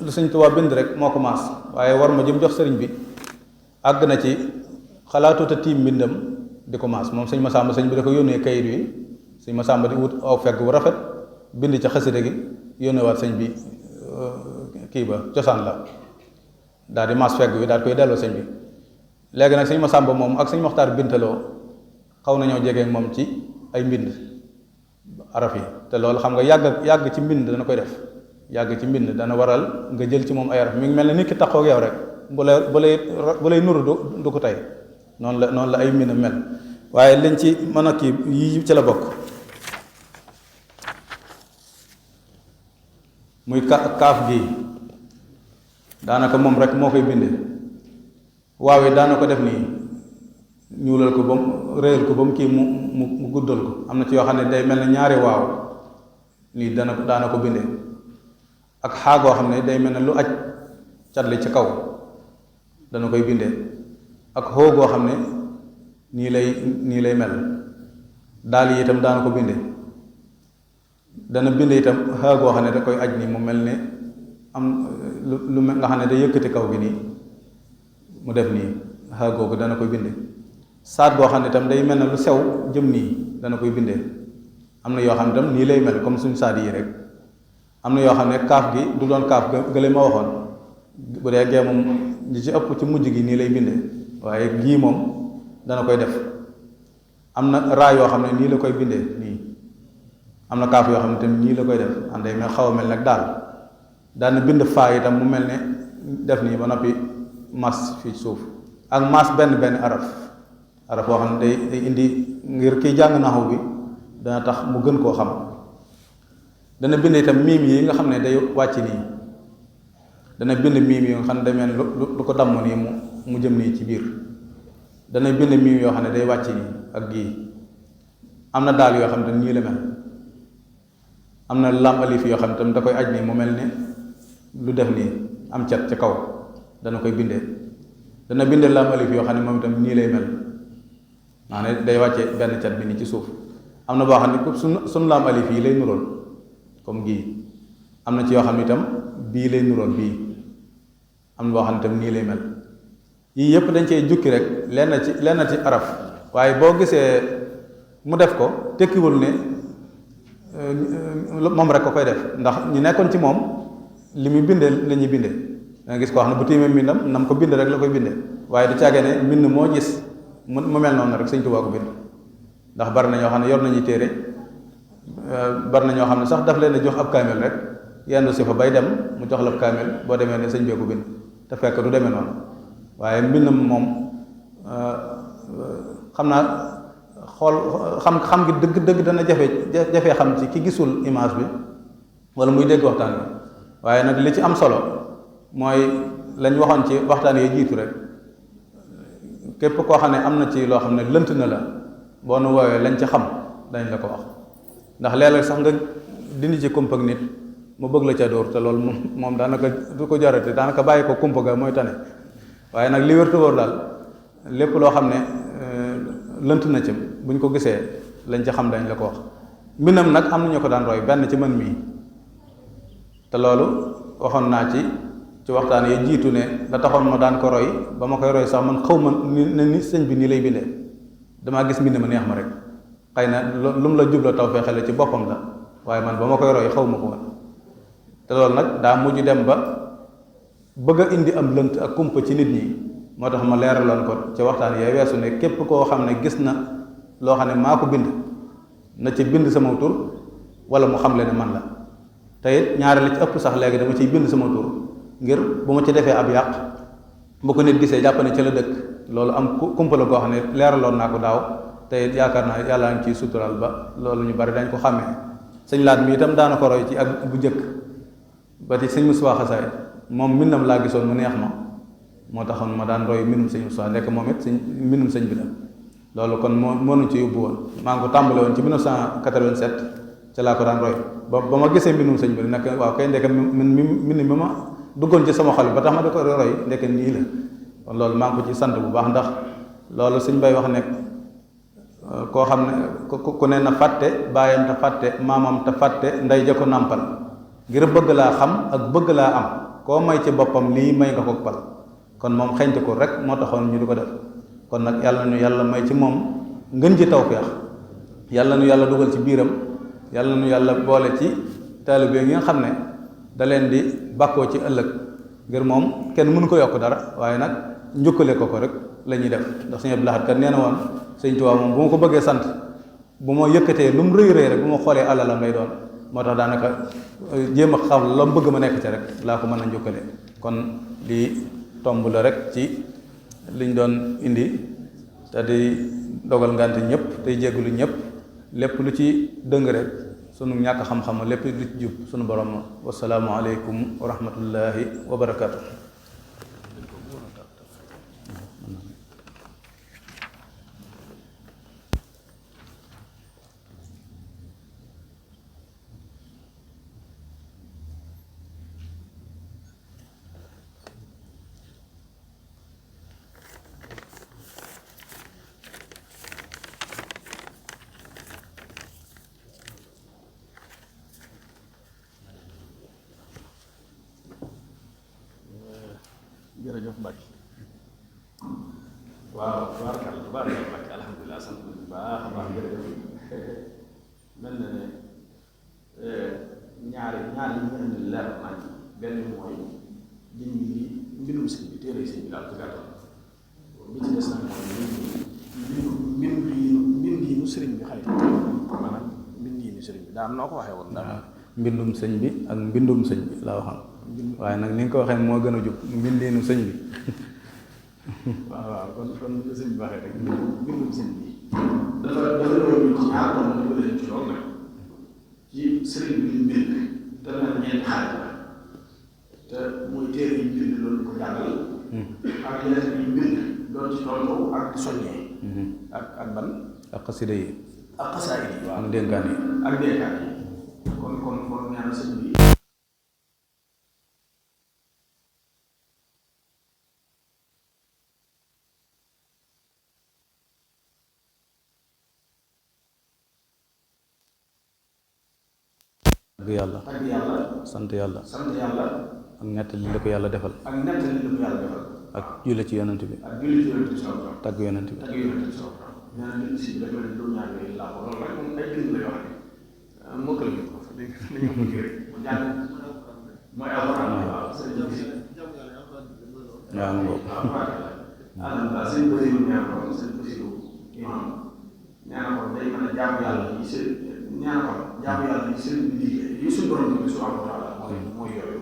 lu sëñ Tuubaa bind rek moo ko maas waaye war ma jëm jox sëriñ bi àgg na ci xalaatuta tiim mbindam di ko maas moom sëñ Masamba sëñ bi da ko yónnee kayit wi sëñ Masamba di wut aw fegg bu rafet bind ca xasida gi yónneewaat sëñ bi kii ba cosaan la daal di maas fegg wi daal koy delloo sëñ bi léegi nag sëñ Masamba moom ak sëñ Moxtaar Bintaloo xaw nañoo jege moom ci ay mbind araf yi te loolu xam nga yàgg ci mbind dana koy def yàgg ci mbind dana waral nga jël ci moom ay araf mi ngi mel ne nit ki taxoo ak yow rek bu lay nuru du ko tey noonu la ay mbind mel waaye liñ ci mën a kii yi ci la bokk muy kaaf gi daanaka moom rek moo koy bindee waaw yi daana ko def nii ñuulal ko ba mu réyal ko ba mu kii mu guddal ko am na ci yoo xam ne day mel ne ñaari waaw lii daana ko bindee ak xaagoo xam ne day mel ne lu aj catli ci kaw dana koy bindee ak xoogoo xam ne nii lay mel daal yi itam daana ko bindee dana bind itam xaagoo xam ne da koy aj nii mu mel ne am lu nga xam ne day yëkkati kaw gi nii mu def nii xaagoo ko dana koy bindee saat goo xam ne itam day mel ne lu sew jëm nii dana koy bindee am na yoo xam ne itam nii lay mel comme suñu saat yi rek am na yoo xam ne kaaf gi du doon kaaf gële ma waxoon bu dee gee moom ñi ci ëpp ci mujj gi nii lay bindee waaye gii moom dana koy def am na raa yoo xam ne nii la koy bindee nii am na kaaf yoo xam ne tamit nii la koy def ànday mel xaw a mel nag daal daana bind faa itam mu mel ne def nii ba noppi mas fii suuf ak mas benn araf boo xam ne day indi ngir kiy jàng naxu bi dana tax mu gën koo xam dana bind itam miim yi nga xam ne day wàcc nii dana bind miim yi nga xam ne day mel lu ko damm nii mu jëm nii ci biir dana bind miim yoo xam ne day wàcc nii ak gii am na daal yoo xam ne nii la mel am na lam alif yoo xam ne tam da koy aj nii mu mel ne lu def nii am cat ci kaw dana koy bindee dana bindee lam alif yoo xam ne moom itam nii lay mel maanaam day wàcce benn cat bi nii ci suuf am na boo xam ne suñu lam alif yi lay nurool comme gii am na ci yoo xam ne itam bii lay nurool bii am na boo xam ne itam nii lay mel yii yëpp dañ cee jukki rek lenn ci araf waaye boo gisee mu def ko tekkiwul ne moom rek ko koy def ndax ñu nekkoon ci moom li muy bindee la ñuy bindee da nga gis koo xam ne bu tiimee mbindam nam ko bind rek la koy bindee waaye du caagee ne mbind moo gis mu mel noonu rek Sëñ Tuubaa ko bind ndax bari na ñoo xam ne yor nañu téere bari na ñoo xam ne sax daf leen a jox ab kaamel rek yendu si fa bay dem mu jox la ab kaamel boo demee ne sëñ bee ko bind te fekk du demee noonu waaye mbindam moom xam naa xam gi dëgg dana jafe xam ci ki gisul image bi wala muy dégg waxtaan bi waaye nag li ci am solo mooy lañ waxoon ci waxtaan yi jiitu rek képp koo xam ne am na ci loo xam ne lënt na la boo nu woowee lañ ci xam dañ la ko wax ndax léeg-léeg sax nga dindi ci kumpa ak nit mu bëgg la ca dóor te loolu moom daanaka du ko jarate daanaka bàyyi ko kumpa ga mooy tane waaye nag li wér te wóor daal lépp loo xam ne lënt na ci buñ ko gisee lañ ci xam dañ la ko wax mbindam nag am na ñu ko daan roy benn ci man mii te loolu waxoon naa ci waxtaan yi jiitu ne la taxoon ma daan ko roy ba ma koy roy sax man xaw ma ni sëñ bi nii lay bindee damaa gis mbind ma neex ma rek xëy na lu mu la jubla taw fee xele ci boppam la waaye man ba ma koy roy xaw ma ko woon te loolu nag daa mujj dem ba bëgg a indi am lënt ak kumpa ci nit ñi moo tax ma leeraloon ko ci waxtaan yee weesu ne képp koo xam ne gis na loo xam ne maa ko bind na ci bind sama tur wala mu xam le ne man la te it ñaari li ci ëpp sax léegi dama ciy bind sama tur ngir bu ma ci defee ab yàq bu ko nit gisee jàpp ne ci la dëkk loolu am kumpa la koo xam ne leeraloon naa ko daaw te it yaakaar naa yàlla ngi ciy sutural ba loolu ñu bari dañ ko xàmmee sëñ laat mi itam daana ko roy ci ak bu jëkk ba ci sëñ Moussa Xasaay moom mbindam laa gisoon mu neex ma moo taxoon ma daan roy mbindum sëñ Moussa nekk moom it mbindum sëñ bi la loolu kon moo nu ci yóbbu woon maa ngi ko tàmbale woon ci 1987 ca laa ko daan roy ba ma gisee mbindum sëñ bi nag waaw kay ndeke mbind mi ma duggoon ci sama xol ba tax ma di ko roy ndeke nii la kon loolu maa ngi ko ci sant bu baax ndax loolu sëñ bay wax ne koo xam ne ku ne na fàtte baayam te fàtte maamam te fàtte ndey ja ko nàmpal ngir bëgg laa xam ak bëgg laa am koo may ci boppam lii may nga ko pal kon moom xeñte ko rek moo taxoon ñu di ko def kon nag yàlla nu yàlla may ci moom ngën ji tawfeex yàlla nu yàlla dugal ci biiram yàlla nu yàlla boole ci taalibe yi nga xam ne da leen di bàkkoo ci ëllëg ngir moom kenn mënu ko yokk dara waaye nag njukkale ko rek la ñuy def ndax sëñ Abdou Lahad kat nee na woon sëñ Tuubaa moom bu ma ko bëggee sant bu ma yëkkatee lu mu rëy rëy rek bu ma xoolee alalam lay doon moo tax daanaka jéem a xam la mu bëgg ma nekk ca rek laa ko mën a njukkale kon lii tomb la rek ci liñ doon indi te di dogal ngante ñëpp tey jéggulu ñëpp lépp lu ci dëng rek sunu ñàkk xam-xam lépp lu ci jub sunu borom wasalaamu aleykum wa rahmatullahi wa barakaatu. jërëjëf Mbacke waaw tubaarkàlla Mbacke alhamdulilah sant bu baax a baax jërëjëf mel na ne ñaari yi ñu indi leer nañ benn mooy jëm yi mbindum sëñ bi téere sëñ bi daal ci gàttal bi ci des nag mooy mbind yi nu sëriñ bi xëy maanaam mbind yi nu sëriñ bi daam noo ko waxee woon daal mbindum sëñ bi ak mbindum sëñ bi laa waxam waaye nag ni nga ko waxee moo gën a jub mbindeenu sëñ bi waaw kon sëñ bi waxee rek mbindum sëñ bi dafa doon ci ñaar doon na ko leen ci lool nag ci sëriñ bi li mbind te na ñeenti xaaj la te mooy téere yi mbind loolu ko jàngal ak yeneen yi mbind doon ci tool ak soññee ak ban ak xasida yi ak xasaay yi waaw ak dénkaan yi ak dénkaan yi kon ñaan sëñ bi tagg yàlla tagg yàlla sant yàlla ak nettali li ko yàlla defal ak julli ci yonent bi tagg yonent bi ñaan si dafa ne lu ñaan yooyu laa ko loolu rek moom ay bind la yoo xam ne mokkal bi ko dañu ko rek mu jàng mooy alxuraan waaw sëñ bi waaw mu boobu alhamdulilah sëñ Basiru ñaan ko sëñ Basiru imam ñaan ko day mën a jaamu yàlla yi sëñ ñaan ko jaamu yàlla yi sëñ bi liggéey yi suñu borom bi subhanahu wa taala mooy yooyu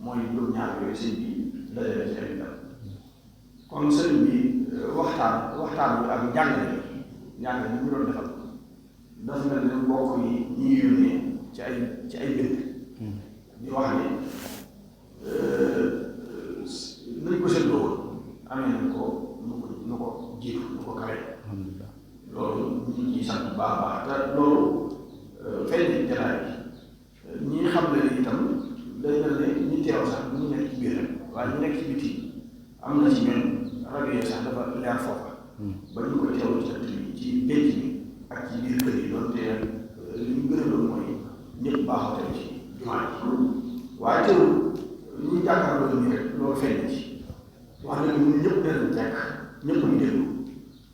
mooy lu ñaan yooyu sëñ bi dajale ci ay dal kon sëñ bi waxtaan bi ak njàngale bi ñu doon defal dafa mel ne mbokk yi ñuy yónnee ci ay bind di wax ne nañ ko seetloo woon amee nañ ko nu ko jiitu nu ko kawe alhamdulilah loolu ñu ngi ciy sant bu baax a baax te loolu feeñ ci jataay bi ñi xam ne itam day mel ne ñi teew sax ñu nekk ci biir rek waaye ñu nekk ci biti am na ci ñun rajo yi sax dafa leer foofa ba ñu koy teewlu ci ëtt bi ci pénc bi ak ci biir kër yi doon te li ñu gën a doon mooy ñëpp baaxoo teew ci jumaa ji waaye teewul ñu jàkkaarloo ñu rek loolu feeñ na ci wax na ñun ñëpp danañ nekk ñëpp ñu déglu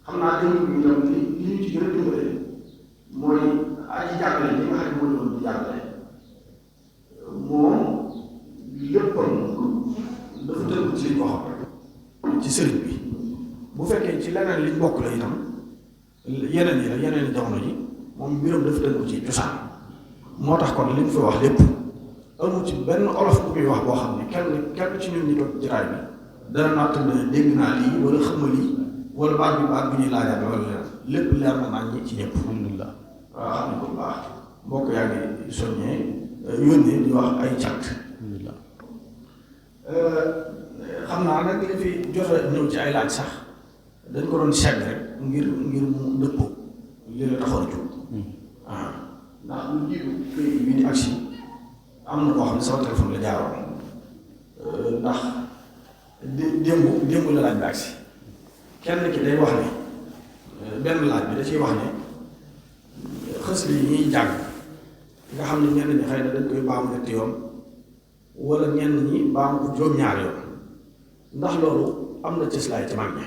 xam naa déglu bi itam li ñu ci gën a dimbale mooy aji jàngale li nga xam ne moo ñëwoon di jàngale moom léppam dafa tënku ci li ñu waxoon ci sëriñ bi bu fekkee ci leneen liñ bokk la itam yeneen yi la yeneen i jamono ji moom mbiram dafa tënku ci cosaan moo tax kon li ñu fi wax lépp amul ci benn olof bu muy wax boo xam ne kenn ci ñun ñi toog jataay bi dana natt ne dégg naa lii wala xëma lii wala baat bi ñuy laajaat wala leer lépp leer na naa ñi ci ñëpp alhamdulilah waaw xam ne ko bu baax mbokk yaa ngi soññee yónnee di wax ay cant alhamdulilah xam naa nag li fi jot a ñëw ci ay laaj sax dañ ko doon segg rek ngir mu dëppoo li la taxoon a jóg waaw ndax lu jiitu këyit bi di agsi am na koo xam ne sama téléphone la jaaroon ndax démb la laaj bi agsi kenn ki day wax ne benn laaj bi da ciy wax ne xës li ñuy jàng nga xam ne ñenn ñi xëy na dañ koy baamu ñetti yoon wala ñenn ñi baamu ko juróom-ñaari yoon ndax loolu am na cëslaay ci mag ñi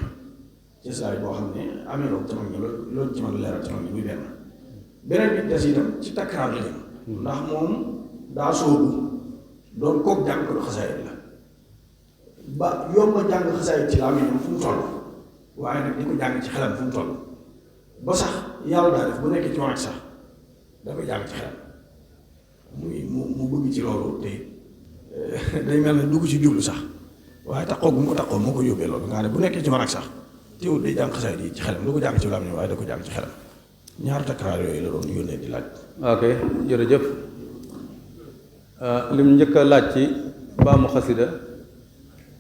cëslaay boo xam ne amee loolu ci mag ñi loolu ci mën a leeral ci mag ñi muy beneen bi des itam ci takkaraar la jëm ndax moom daa soobu doon kook jàng ko xasaayit la ba yomb a jàng xasaayit ci làmmiñam fu mu toll waaye nag di ko jàng ci xelam fu mu toll ba sax yàlla daa def bu nekkee ci wanag sax da koy jàng ci xelam mu bëgg ci loolu te day mel ne dugg ci jublu sax waaye taxoo gu mu ko taxoo moo ko yóbbee loolu nga xam ne bu nekkee ci wanag sax teewul day jàng xasaay yi ci xelam du ko jàng ci làmmiñ waaye da ko jàng ci xelam ñaari takraar yooyu la doon yónnee di laaj. ok jërëjëf lim njëkk a laaj ci baamu xasida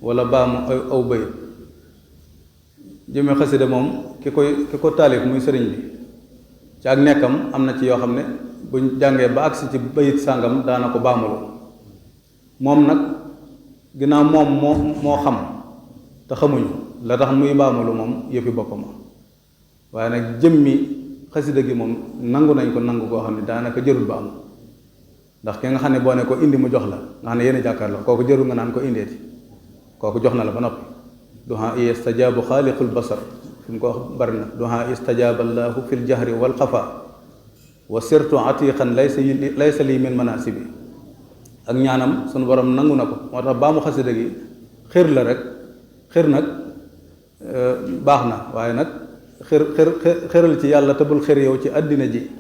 wala baamu aw bayit jëme xasida moom ki ko taalif muy sëriñ bi ci ak nekkam am na ci yoo xam ne buñ jàngee ba agsi ci bayit sàngam daana ko baamulu moom nag ginnaaw moom moo xam te xamuñu la tax muy baamulu moom yëfi boppam waaye nag jëmmi xasida gi moom nangu nañ ko nangu koo xam ne daanaka jërul baamu ndax ki nga xam ne boo ne ko indi mu jox la nga xam ne yéen a jàkkaarloo kooku jërul nga naan ko indeeti kooku jox na la ba noppi duha istajaabu xaaliqul basar fi mu ko wax bari na duha istajaaba allahu fi ljahri wal xafa wa sirtu atiqan laysa lii min manasibi ak ñaanam sunu borom nangu na ko moo tax baamu xasida gi xir la rek xir nag baax na waaye nag xëral ci yàlla te bul xër yow ci àddina ji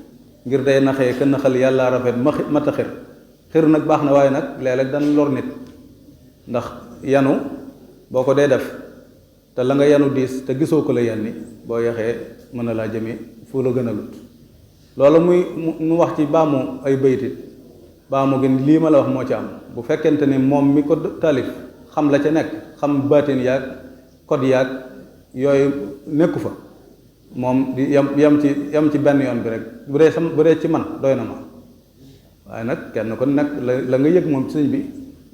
ngir day naxee ka naxal yàlla rafet mata xër nag baax na waaye nag léeg-léeg dana lor nit ndax yanu boo ko dee def te la nga yanu diis te gisoo ko la yanni boo yaxee mën na laa jëme fu la gën a lut loolu mu wax ci baamu ay baytit baamu gën lii ma la wax moo ci am bu fekkente ne moom mi ko taalif xam la ca nekk xam baatin yaag code yaag yooyu nekku fa moom di yam ci benn yoon bi rek bu dee ci man doy na ma waaye nag kenn kon nag la nga yëg moom sëñ bi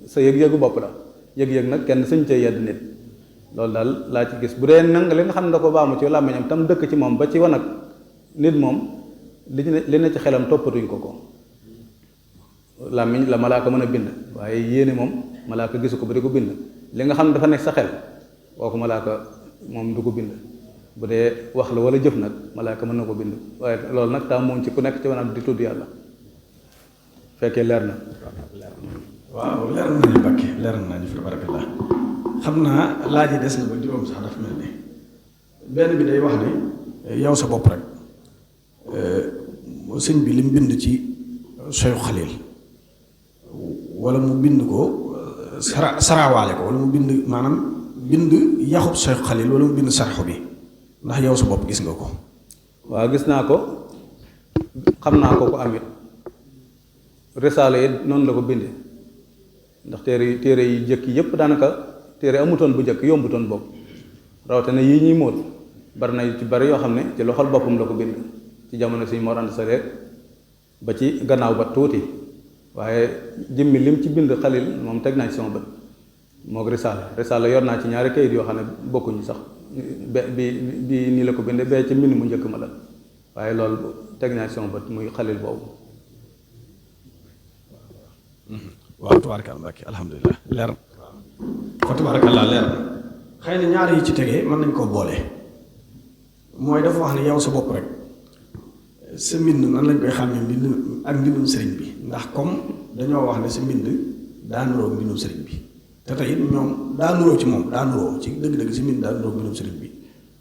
sa yëg-yëgu bopp la yëg-yëg nag kenn sëñ cee yedd nit loolu daal laa ci gis bu dee nang li nga xam ne da ko baamu ci làmmiñam tam dëkk ci moom ba ci wanag nit moom li ne ci xelam toppatuñ ko làmmiñ la malaaka mën a bind waaye yéene moom malaaka gisu ko ba di ko bind li nga xam ne dafa nekk sa xel kooku malaaka moom du ko bind bu dee wax la wala jëf nag malaaka mën na ko bind waaye loolu nag tam moom ci ku nekk ci wanag di tudd yàlla fekkee leer na waaw leer nañu Mbàkke leer nañu fi barakallah xam naa laaj yi des na ba juróom sax dafa mel ni benn bi day wax ne yow sa bopp rek sëñ bi lim bind ci Cheikh Khalil wala mu bind ko sarawaale ko wala mu bind maanaam bind yaxub Cheikh Khalil wala mu bind sarxu bi ndax yow sa bopp gis nga ko. waaw gis naa ko xam naa ko amit risaale yi noonu la ko bindee ndax téere yi jëkk yépp daanaka téere amutoon bu jëkk yombutoon bopp rawatina yii ñuy móot bari na ci bari yoo xam ne ci loxol boppam la ko bind ci jamono si Mor Anta Sali ba ci gannaaw ba tuuti waaye jëmmi lim ci bind Xalil moom teg naa ci sama bët moog risaala yor naa ci ñaari kayit yoo xam ne bokkuñu sax bi nii la ko bindee bee ci mbind mu njëkk ma la waaye loolu teg naa ci sama bët muy Xalil boobu. waaw tubaarkalla Mbàkke alhamdulilah leer fa tubaarkalla leer xëy na ñaar yi ci tegee mën nañ koo boole mooy dafa wax ne yow sa bopp rek sa mbind nan lañ koy xàmmee mbind ak mbindum sëriñ bi ndax comme dañoo wax ne sa mbind daa nuroo mbindum sëriñ bi te tey ñoom daa nuroo ci moom daa nuroo ci dëgg-dëgg sa mbind daa nuroo mbindum sëriñ bi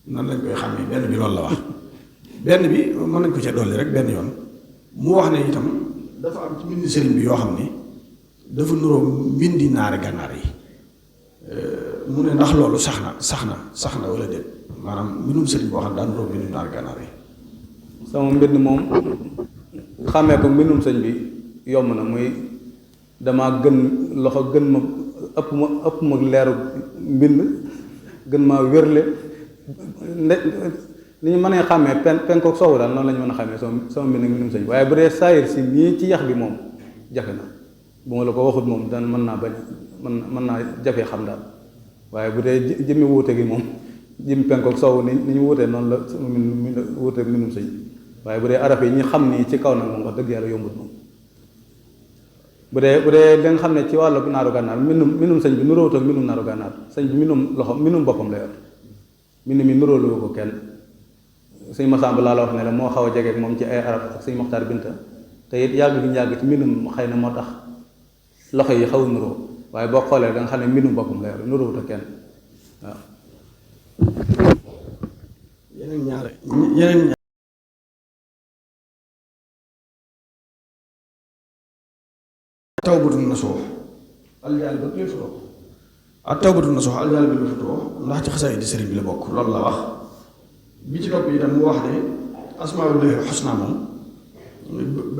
nan lañ koy xàmmee benn bi loolu la wax benn bi mën nañ ko ca dolli rek benn yoon mu wax ne itam dafa am ci mbind sëriñ bi yoo xam ne dafa nuroo mbindi naari gànnaar yi mu ne ndax loolu sax na wala déet maanaam mbindum sëriñ boo xam ne daa nuroo mbindi naari gànnaar yi. sama mbind moom xàmmee ko mbindum sëñ bi yomb na muy dama gën loxo gën ma ëpp ma leeru mbind gën maa wérle ni ñu mënee xàmmee penkook soowu daal noonu la ñu mën a xàmmee sama mbind mbindum sëñ bi waaye bu dee saayir si nii ci yax bi moom jafe na bu ma la ko waxut moom dan mën naa bañ mën naa jafee xam daal waaye bu dee jëmmi wuute gi moom jëmmi penkook soowu ni ñu wuutee noonu la sama mbind wuute ak mbindum sëñ bi waaye bu dee araf yi ñu xam nii ci kaw nag moom wax dëgg yàlla yombut moom bu dee li nga xam ne ci wàllu naaru gànnaar mbindum sëñ bi nuróowut ak mbindum naaru gànnaar sëñ bi mbindum boppam la yor mbind mi nuróolu ko kenn sëñ Masamba laa la wax ne la moo xaw a jege ak moom ci ay araf ak sëñ Moxtaar Binta te it yàgg gi ñu yàgg ci mbindum xëy na moo tax loxo yi xaw a nuróo waaye boo xoolee da nga xam ne mbindum boppam la yor nuróowut ak kenn waaw. tawbatu nasuux aljaal ba lay futoo ak tawbatu nasuux aljaal bi lay futoo ndax ci xasaay di sëriñ bi la bokk loolu la wax. bi ci topp itam mu wax ne asmaullahi xusna moom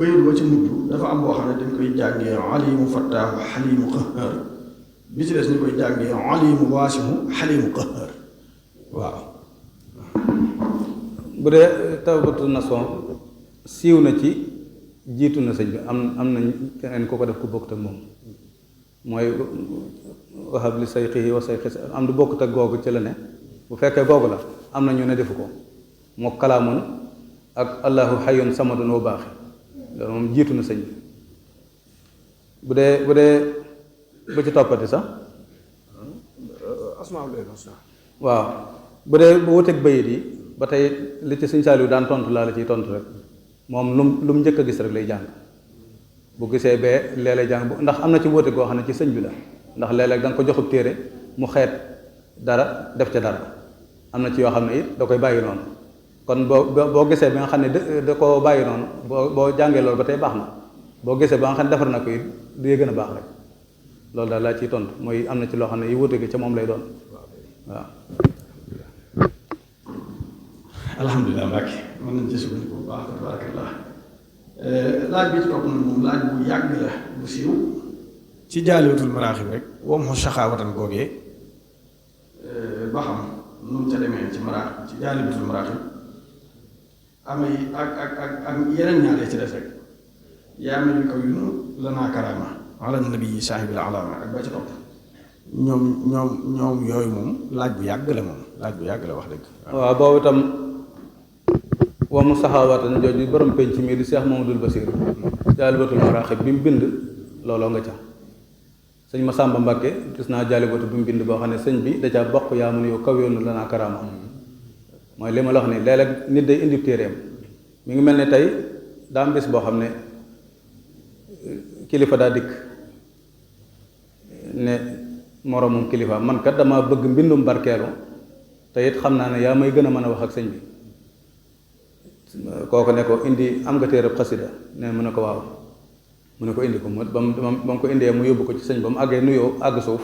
bayit ba ci mujj dafa am boo xam ne dañ koy jàngee alimu fattaahu xalimu qahar bi ci des ñu koy jàngee alimu waasimu xalimu qahar waaw. bu dee tawbatu nasuux siiw na ci jiitu na sëñ bi am na keneen ku ko def ku bokkut ak moom mooy wahab li sayxihi wa sayxi am du bokkut ak googu ci la ne bu fekkee googu la am na ñu ne defu ko moo kalaamun ak allahu xayyun samadun wa baaxi loolu moom jiitu na sëñ bi bu dee bu ci toppati sax waaw bu dee bu wuteeg bayit yi ba tey li ci sëñ Saaliw daan tontu laa la ciy tontu rek moom lu mu njëkk a gis rek lay jàng bu gisee bee léeg-léeg jàng ndax am na ci wuute goo xam ne ci sëñ bi la ndax léeg-léeg da nga ko joxub téere mu xeet dara def ca dara am na ci yoo xam ne it da koy bàyyi noonu kon boo gisee bi nga xam ne da koo bàyyi noonu boo jàngee loolu ba tey baax na boo gisee ba nga xam ne defar na ko it du gën a baax rek loolu daal laa ciy tontu mooy am na ci loo xam ne yi wuute gi ca moom lay doon waaw. alhamdulilah Mbacke mën nañ ci sukkandiku bu baax tabarakallah laaj bi ci topp na moom laaj bu yàgg la bu siiw ci jaalibatul maraaxib rek wom xo saxaawatan googee ba xam nu mu ca demee ci maraaxib ci jaalibatul maraaxib amay ak yeneen ñaaree ci def rek yaa mel ni ko yunu lanaa karaama ala nabi saahibil alaama ak ba ci topp ñoom yooyu moom laaj bu yàgg la wax dëgg waaw boobu itam wa mu saxaawatan jooju borom penc mi di Seex Mamadul Basiir jaalibatul maraaxib bi mu bind looloo nga ca sëñ Masamba Mbàkke gis naa jaalibatu bi mu bind boo xam ne sëñ bi da ca bokk yaa mun yow kaw yoonu lanaa karaama mooy li ma la wax ni léeg-léeg nit day indi téereem mi ngi mel ne tey daa am bés boo xam ne kilifa daa dikk ne moroomum kilifa man kat dama bëgg mbindum barkeelu te it xam naa ne yaa may gën a mën a wax ak sëñ bi kooku ne ko indi am nga téereb xasida ne mu ne ko waaw mu ne ko indi ko ba mu ko indee mu yóbbu ko ci sëñ ba mu àggee nuyoo àgg suuf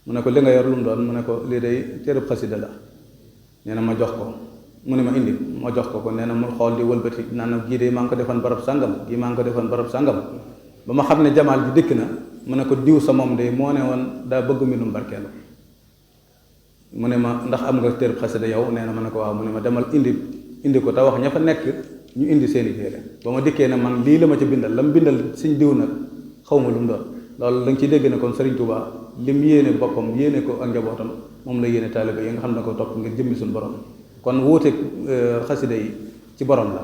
mu ne ko li nga yor lu mu doon mu ne ko lii day téereb xasida la nee na ma jox ko mu ne ma indi ma jox ko nee na mu xool di wëlbati naan na gii de maa ngi ko defoon barab sàngam gii maa ngi ko defoon barab sàngam ba ma xam ne jamaal bi dikk na mu ne ko diw sa moom de moo ne woon daa bëgg mbindum barkeelu mu ne ma ndax am nga téereb xasida yow nee na ma ne ko waaw mu ne ma demal indi ko te wax ña fa nekk ñu indi seeni téere ba ma dikkee ne man lii la ma ci bindal la mu bindal suñ diw nag xaw ma lu mu doon loolu da nga ciy dégg ne kon Serigne Touba lim yéene boppam yéene ko ak njabootam moom la yéene taalibe yi nga xam ne ko topp ngir jëmmi suñu borom kon wuute xasida yi ci borom la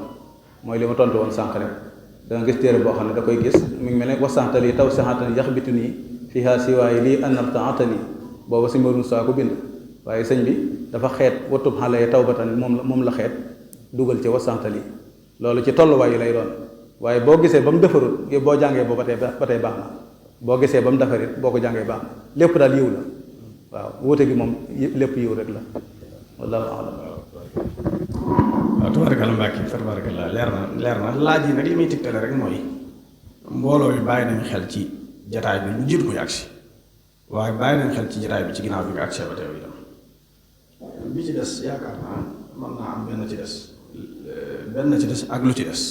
mooy li ma tontu woon sànq rek da nga gis téere boo xam ne da koy gis mi ngi mel ne wasantal yi taw saxatan yax bitu nii fiha siwaay lii anartaatani booba si mbarun saa ko bind waaye sëñ bi dafa xeet watub xale yi tawbatan moom la xeet dugal ci wasantal yi loolu ci tolluwaay yi lay doon waaye boo gisee ba mu defarut boo jàngee boo ba tey baax na boo gisee ba mu defarit boo ko jàngee baax na lépp daal yiw la waaw wuute gi moom lépp yiw rek la wallahu a'lam. waaw tabarakallah Mbàkke tabarakallah leer na laaj yi nag li muy tegtale rek mooy mbooloo bi bàyyi nañu xel ci jataay bi ñu jiitu koy agsi waaye bàyyi nañu xel ci jataay bi ci ginnaaw bi nga agsee ba teew itam bi ci des yaakaar naa mën naa am benn ci des ak lu ci des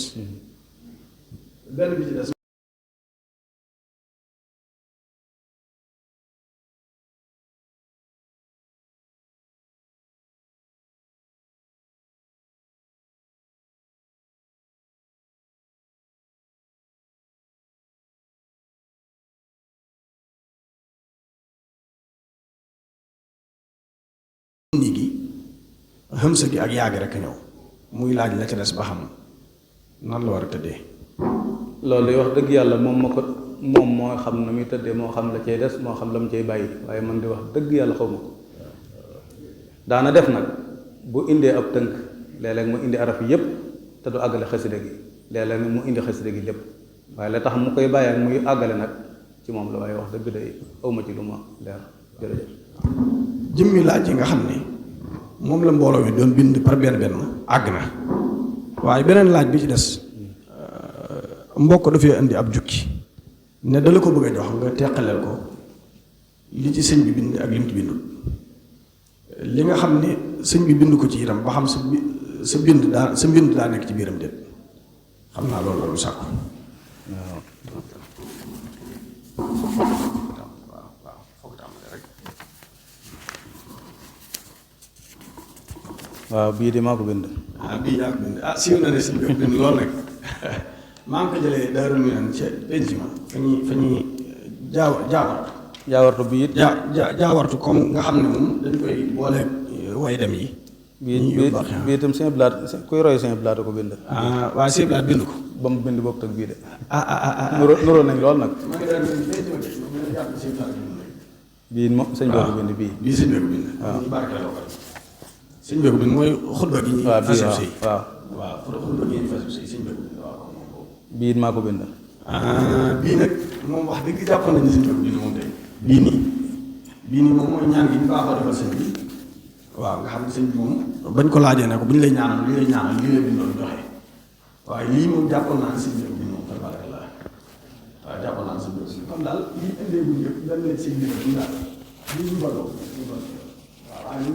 benn bi ci des indi gi xëmsa gi ak yàgg rek ñëw muy laaj la ca des ba xam nan la war a tëddee. loolu day wax dëgg yàlla moom moo xam na muy tëddee moo xam la cay des moo xam la mu cay bàyyi waaye man di wax dëgg yàlla xaw ma ko daana def nag bu indee ab tënk léeg-léeg mu indi araf yépp te du àggale xasida gi léeg-léeg mu indi xasida gi lépp waaye la tax mu koy bàyyi ak muy àggale nag ci moom la waaye wax dëgg day awma ci lu ma leer jërëjëf. jëmmi laaj yi nga xam ne moom la mbooloo mi doon bind par benn àgg na waaye beneen laaj bi ci des mbokk dafay indi ab jukki ne dala ko bëgg a jox nga teqaleel ko li ci sëñ bi bind ak lim ci bindul li nga xam ne sëñ bi bind ko ci itam ba xam sa mbind daa nekk ci biiram déet xam naa loolu la lu sàkku waaw bii de maa ko bind. bii yaa ko bind siiw na ne sëñ bi bind loolu rek maa ngi ko jëlee Daaru Minaan ca penc ma fa ñuy jaawartu jaawartu bii it. jaawartu comme nga xam ne moom dañ koy boole way dem yi. bii itam Sëñ Blaat kuy roy Sëñ Blaat ko bind. waaye Sëñ Blaat bind ko. ba mu bind bokkut ak bii de. nuroo nañ lool nag. bii moom sëñ bi ko bind bii. bii sëñ bi ko bind. waaw sëñ bi ko bind mooy xutba gi ñuy. waaw bii waaw xutba gi ñuy fas sëñ bi ko bind waaw. bii it maa ko bind. bii nag moom wax dëgg jàpp nañu sëñ bi ko bind moom tey. bii nii moom mooy ñaan gi ñu baaxoo defal sëñ bi. waaw nga xam ne sëñ bi moom bañ ko laajee ne ko bu ñu lay ñaanal lii la bindoon joxe waaye lii moom jàppoon naa ne sëñ bi bi moom tabarakallah waaw jàppoon naa ne sëñ bi kon daal lii indee bu njëkk dañ leen sëñ bi ñu daal lii ñu baloo waaw waaye ñu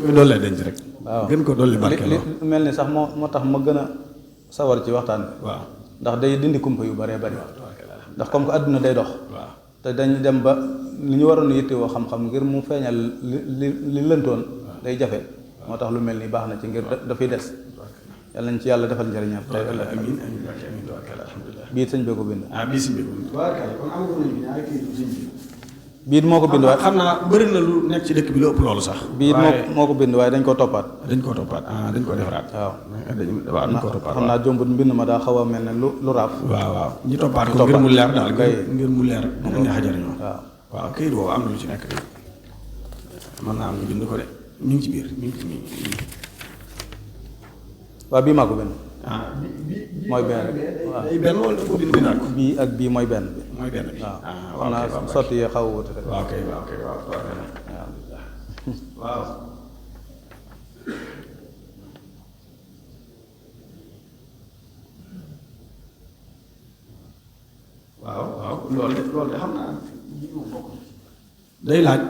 koy dollee denc rek waaw gën ko dolli barke li mel ni sax moo tax ma gën a sawar ci waxtaan bi waaw ndax day dindi kumpa yu bëree bëri ndax comme que àdduna day dox waaw te dañu dem ba li ñu waroon a yittewoo xam-xam ngir mu feeñal li lëntoon day jafe moo tax lu mel ni baax na ci ngir dafay des yàlla nañ ci yàlla defal njëriñam tey ëllëg amiin alhamdulilah bii sëñ bee ko bind bii sëñ bee ko bind kon amagu nañu ñaari kii sëñ bi bii moo ko bind waaye xam naa bëri na lu nekk ci dëkk bi lu ëpp loolu sax bii moo ko bind waaye dañ koo toppaat dañ koo defaraat waaw dañ koo toppaat xam naa jombut mbind ma daa xaw a mel ne lu raaf waaw ñi toppaat ko ngir mu leer daal ngir mu leer dina neex a jëriñoo waaw këyit boobu am na lu ci nekk de mën naa am ñu bind ko de mi ngi ci biir mi ngi ci waaw bii maa ko bind bii mooy benn waaw day benn wala da ko bind bindaat ko bii ak bii mooy benn bi mooy benn bi waaw xam naa sotti yee xaw a wuute rek waaw kay waaw waaw loolu de xam naa day laaj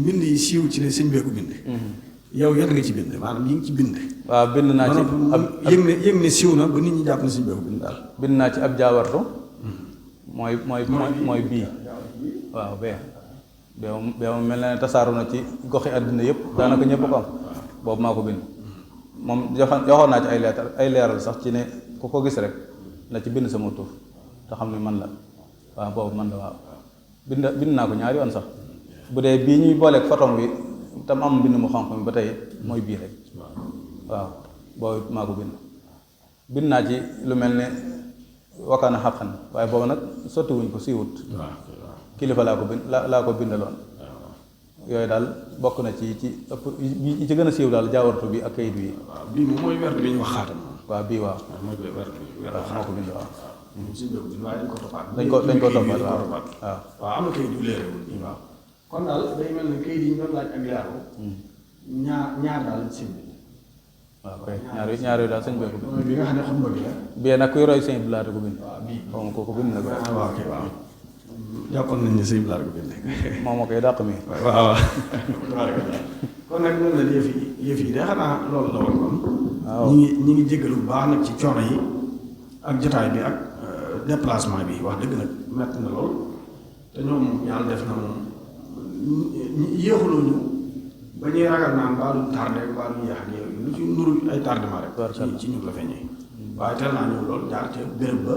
mbind yi siiw ci ne sëñ bee ko bind yow yan nga ci bind maanaam yi ngi ci bind waaw bind naa ci yëg ne siiw na ba nit ñi jàpp na sëñ bee ko bind daal bind naa ci ab jaawartu mooy bii waaw bee moom mel na ne tasaaru na ci goxi àddina yëpp daanaka ñëpp ko am boobu maa ko bind moom joxoon naa ci ay leeral sax ci ne ku ko gis rek na ci bind sama tur te xam ne man la waaw boobu man la waaw bind naa ko ñaari yoon sax bu dee bii ñuy booleeg photom bi tam am mbind mu xonq mi ba tey mooy bii rek waaw boobu maa ko bind naa ci lu mel ne wakkaana xaqan waaye boobu nag sottiwuñ ko siiwut kilifa laa ko bindaloon yooyu daal bokk na ci ëpp yi ci gën a siiw daal jaawartu bi ak kayit bi bii moom mooy werd bi ñu wax xaatam waaw bii waaw mooy werd moo ko bind waaw waaye dañ ko toppaat dañ ko toppaat waaw am na kayit yu leerewul waaw kon daal day mel ne kayit yi ñu doon laaj ak leeru ñaar daal sëñ bi waaw kay ñaar yooyu daal sëñ bi ko bind bi nga xam ne xutba bi la bii nag kuy roy sëñ bi laata ko bind waaw bii xaw ma ko bind nag waaw kay waaw jàppoon nañ ne sëñ bi laata ko bind moom moo koy dàq mi waaw kon nag noonu la yëf yi de xanaa loolu la woon kon waaw ñi ngi jéggalu bu baax nag ci coono yi ak jotaay bi ak déplacement bi wax dëgg nag metti na lool te ñoom yàlla def na moom yéexuloo ñu ba ñuy ragal naan mbaa du tardé mbaa du yéex ak yooyu lu ci nuru ay tardement rek ci ñun la feeñee waaye teel naa ñëw lool jaar ca béréb ba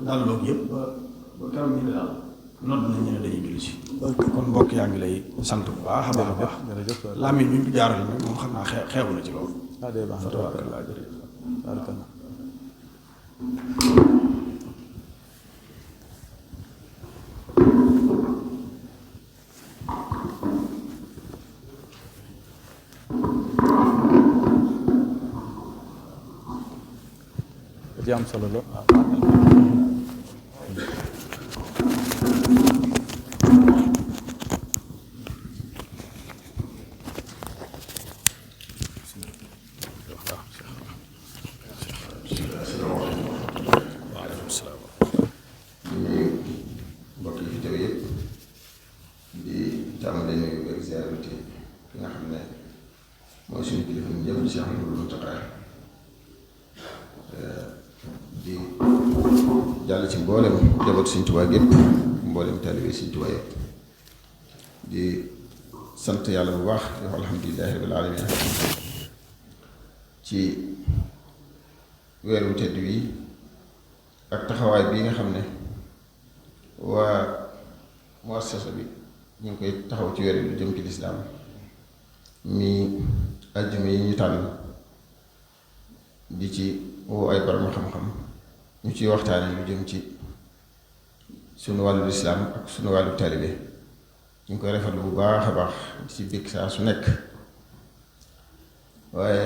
dalloog yëpp ba keroog ñu ne daal nodd nañ ñu ne dañuy julli si kon mbokk yaa ngi lay sant bu baax a baax a baax làmmiñ bi ñu jaaral nag moom xam naa xeebu na ci loolu tabaarkalla jërëjëf ji am solo la ne mooy suñu kilifa ñu jëm ci Cheikh Mouhamadou Mountakha di jàll ci mboolem jaboot Sëriñ Tuubaa gépp mboolem taalibe Sëriñ Tuubaa yëpp di sant yàlla bu baax di wax alhamdulillahi rabbil alamin ci weeru tedd wi ak taxawaay bii nga xam ne waa muassasa bi ñu ngi koy taxaw ci weer lu jëm ci lislaam mi àjjuma yi ñu tànn di ci woo ay borom xam-xam ñu ciy waxtaane lu jëm ci sunu wàllu lislaam ak sunu wàllu taalibe ñu ngi koy rafetlu bu baax a baax di ci bég saa su nekk waaye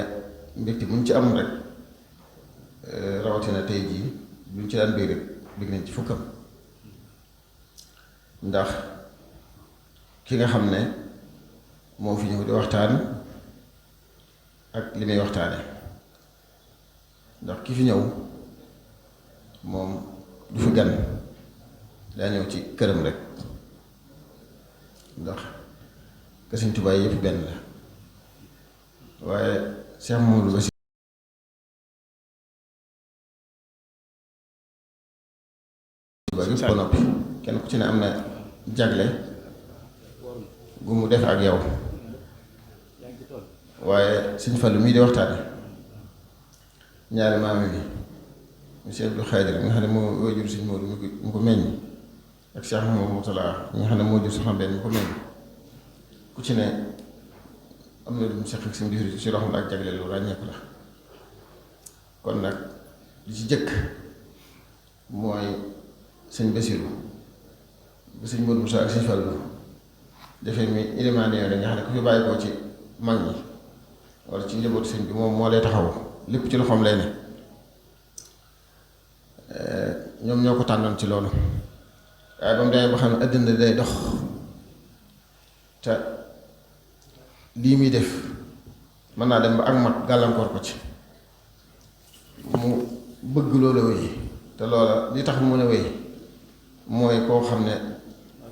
mbégte bu ñu ci am rek rawatina tey jii buñ ci daan bég rek bég nañ ci fukkam ndax ki nga xam ne moo fi ñëw di waxtaan ak li may waxtaane ndax ki fi ñëw moom du fi gan daa ñëw ci këram rek ndax kër Sëriñ Tuubaa yëpp benn la waaye Cheikh Mouhamadou Bassir yëpp ba noppi kenn ku ci ne am na jagle gu mu def ak yow waaye Sëriñ Fallu mii di waxtaane ñaari maam yi monsieur Abdou Khadir mi nga xam ne moo waajur Sëriñ Moodu mu ko meññ ak Cheikh Mouhamadou Mourtala mi nga xam ne moo jur soxna benn mu ko meññ ku ci ne am na lu mu seq ak seen biir ci loxoom ak jagle lu ràññeeku la kon nag li ci jëkk mooy sëñ Basiru ba sëñ Moodu Musaa ak sëñ Fallu defee mi ilimaan yoon nga xam ne ku fi bàyyi koo ci mag ñi wala ci njabootu sëñ bi moom moo lay taxaw lépp ci loxoom lay ne ñoom ñoo ko tànnoon ci loolu waaye ba mu demee ba xam ne àddina day dox te lii muy def mën naa dem ba ak mag gàllankoor ko ci mu bëgg loola wéy te loola li tax mu mën a wéy mooy koo xam ne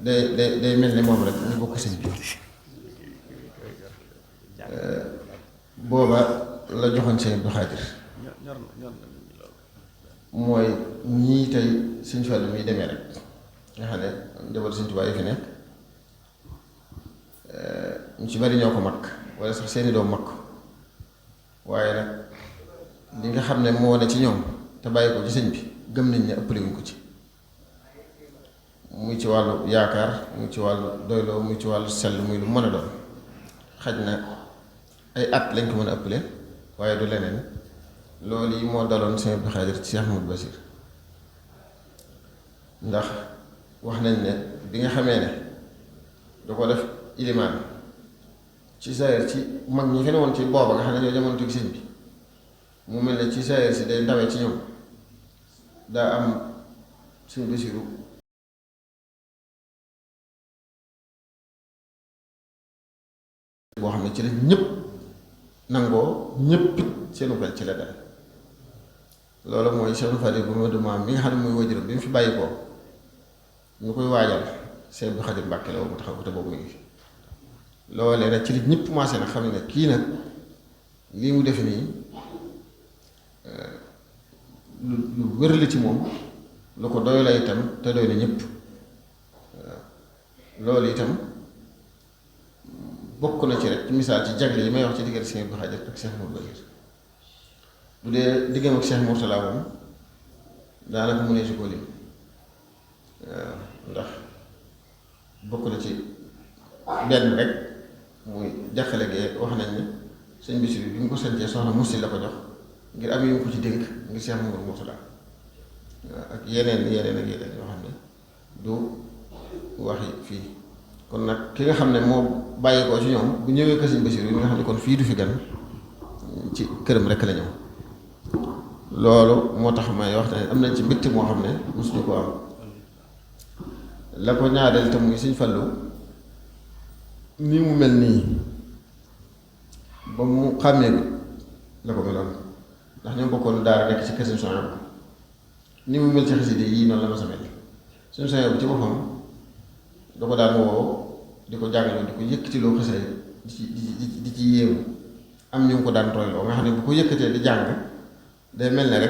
day mel ni moom rek ñu bokk sëñ bi booba la joxoon sëñ Abdou Khadir mooy ñii tey Sëñ Fallu muy demee rek nga xam ne njaboot Sëñ Tuubaa yi fi nekk ñu ci bari ñoo ko mag wala sax seeni doom mag waaye nag li nga xam ne moo ne ci ñoom te bàyyi ko ci sëñ bi gëm nañ ne ëppale wuñ ko ci muy ci wàllu yaakaar muy ci wàllu doyloo muy ci wàllu sell muy lu mën a doon xaj na ay at lañ ko mën a ëppale waaye du leneen loolu yi moo daloon Sëñ Abdou Khadir ci Cheikh Mouhamadou Bassir ndax wax nañ ne bi nga xamee ne da ko def ilimaan ci saayir ci mag ñi fi ne woon ci booba nga xam ne ñoo jamono teg sëñ bi mu mel ne ci saayir si day ndawee ci ñoom daa am Sëñ Basiru boo xam ne ci la ñëpp nangoo ñëpp it seenu xel ci la dal loolu mooy Cheikh Fadil bu ma maam mi nga xam ne muy wajuram bi mu fi bàyyi ko ñu koy waajal Cheikh Abdou Khadir Mbàkke la mu taxaw ko te boobu ngi fi loolee nag ci li ñëpp commencé nag xam ne kii nag lii mu def nii lu wér la ci moom lu ko doy la itam te doy na ñëpp loolu itam bokk na ci rek ci misaal ci jagle yi may wax ci diggante Sëñ Abdou Khadir ak Cheikh Mouhamadou Bassir bu dee diggam ak Cheikh Mourtala moom daanaka mu ne si ko lim waaw ndax bokk na ci benn rek muy jàqale gee wax nañ ne sëñ Bassir bi ñu ko sancee soxna Musti la ko jox ngir am yu ko ci dénk ngir Cheikh Mouhamadou Mourtala waaw ak yeneen ak yeneen yoo xam ne du waxi fii kon nag ki nga xam ne moo bàyyi ko ci ñoom bu ñëwee kër Sëñ Bassir yi nga xam ne kon fii du fi gan ci këram rek la ñëw loolu moo tax may wax ne am nañ ci mbégte moo xam ne mosuñu ko am la ko ñaareel te muy Sëñ Fallu nii mu mel nii ba mu xàmmee bi la ko meloon ndax ñoom bokkoon daara nekk ci kër Sëñ Sohaybu ni mu mel ci xasida yii noonu la ma sa mel Sëñ Sohaybu ci boppam da ko daan woo di ko jàngaloo di ko yëkkatiloo xasida di ci yéemu am ñu ngi ko daan royloo nga xam ne bu ko yëkkatee di jàng day mel ne rek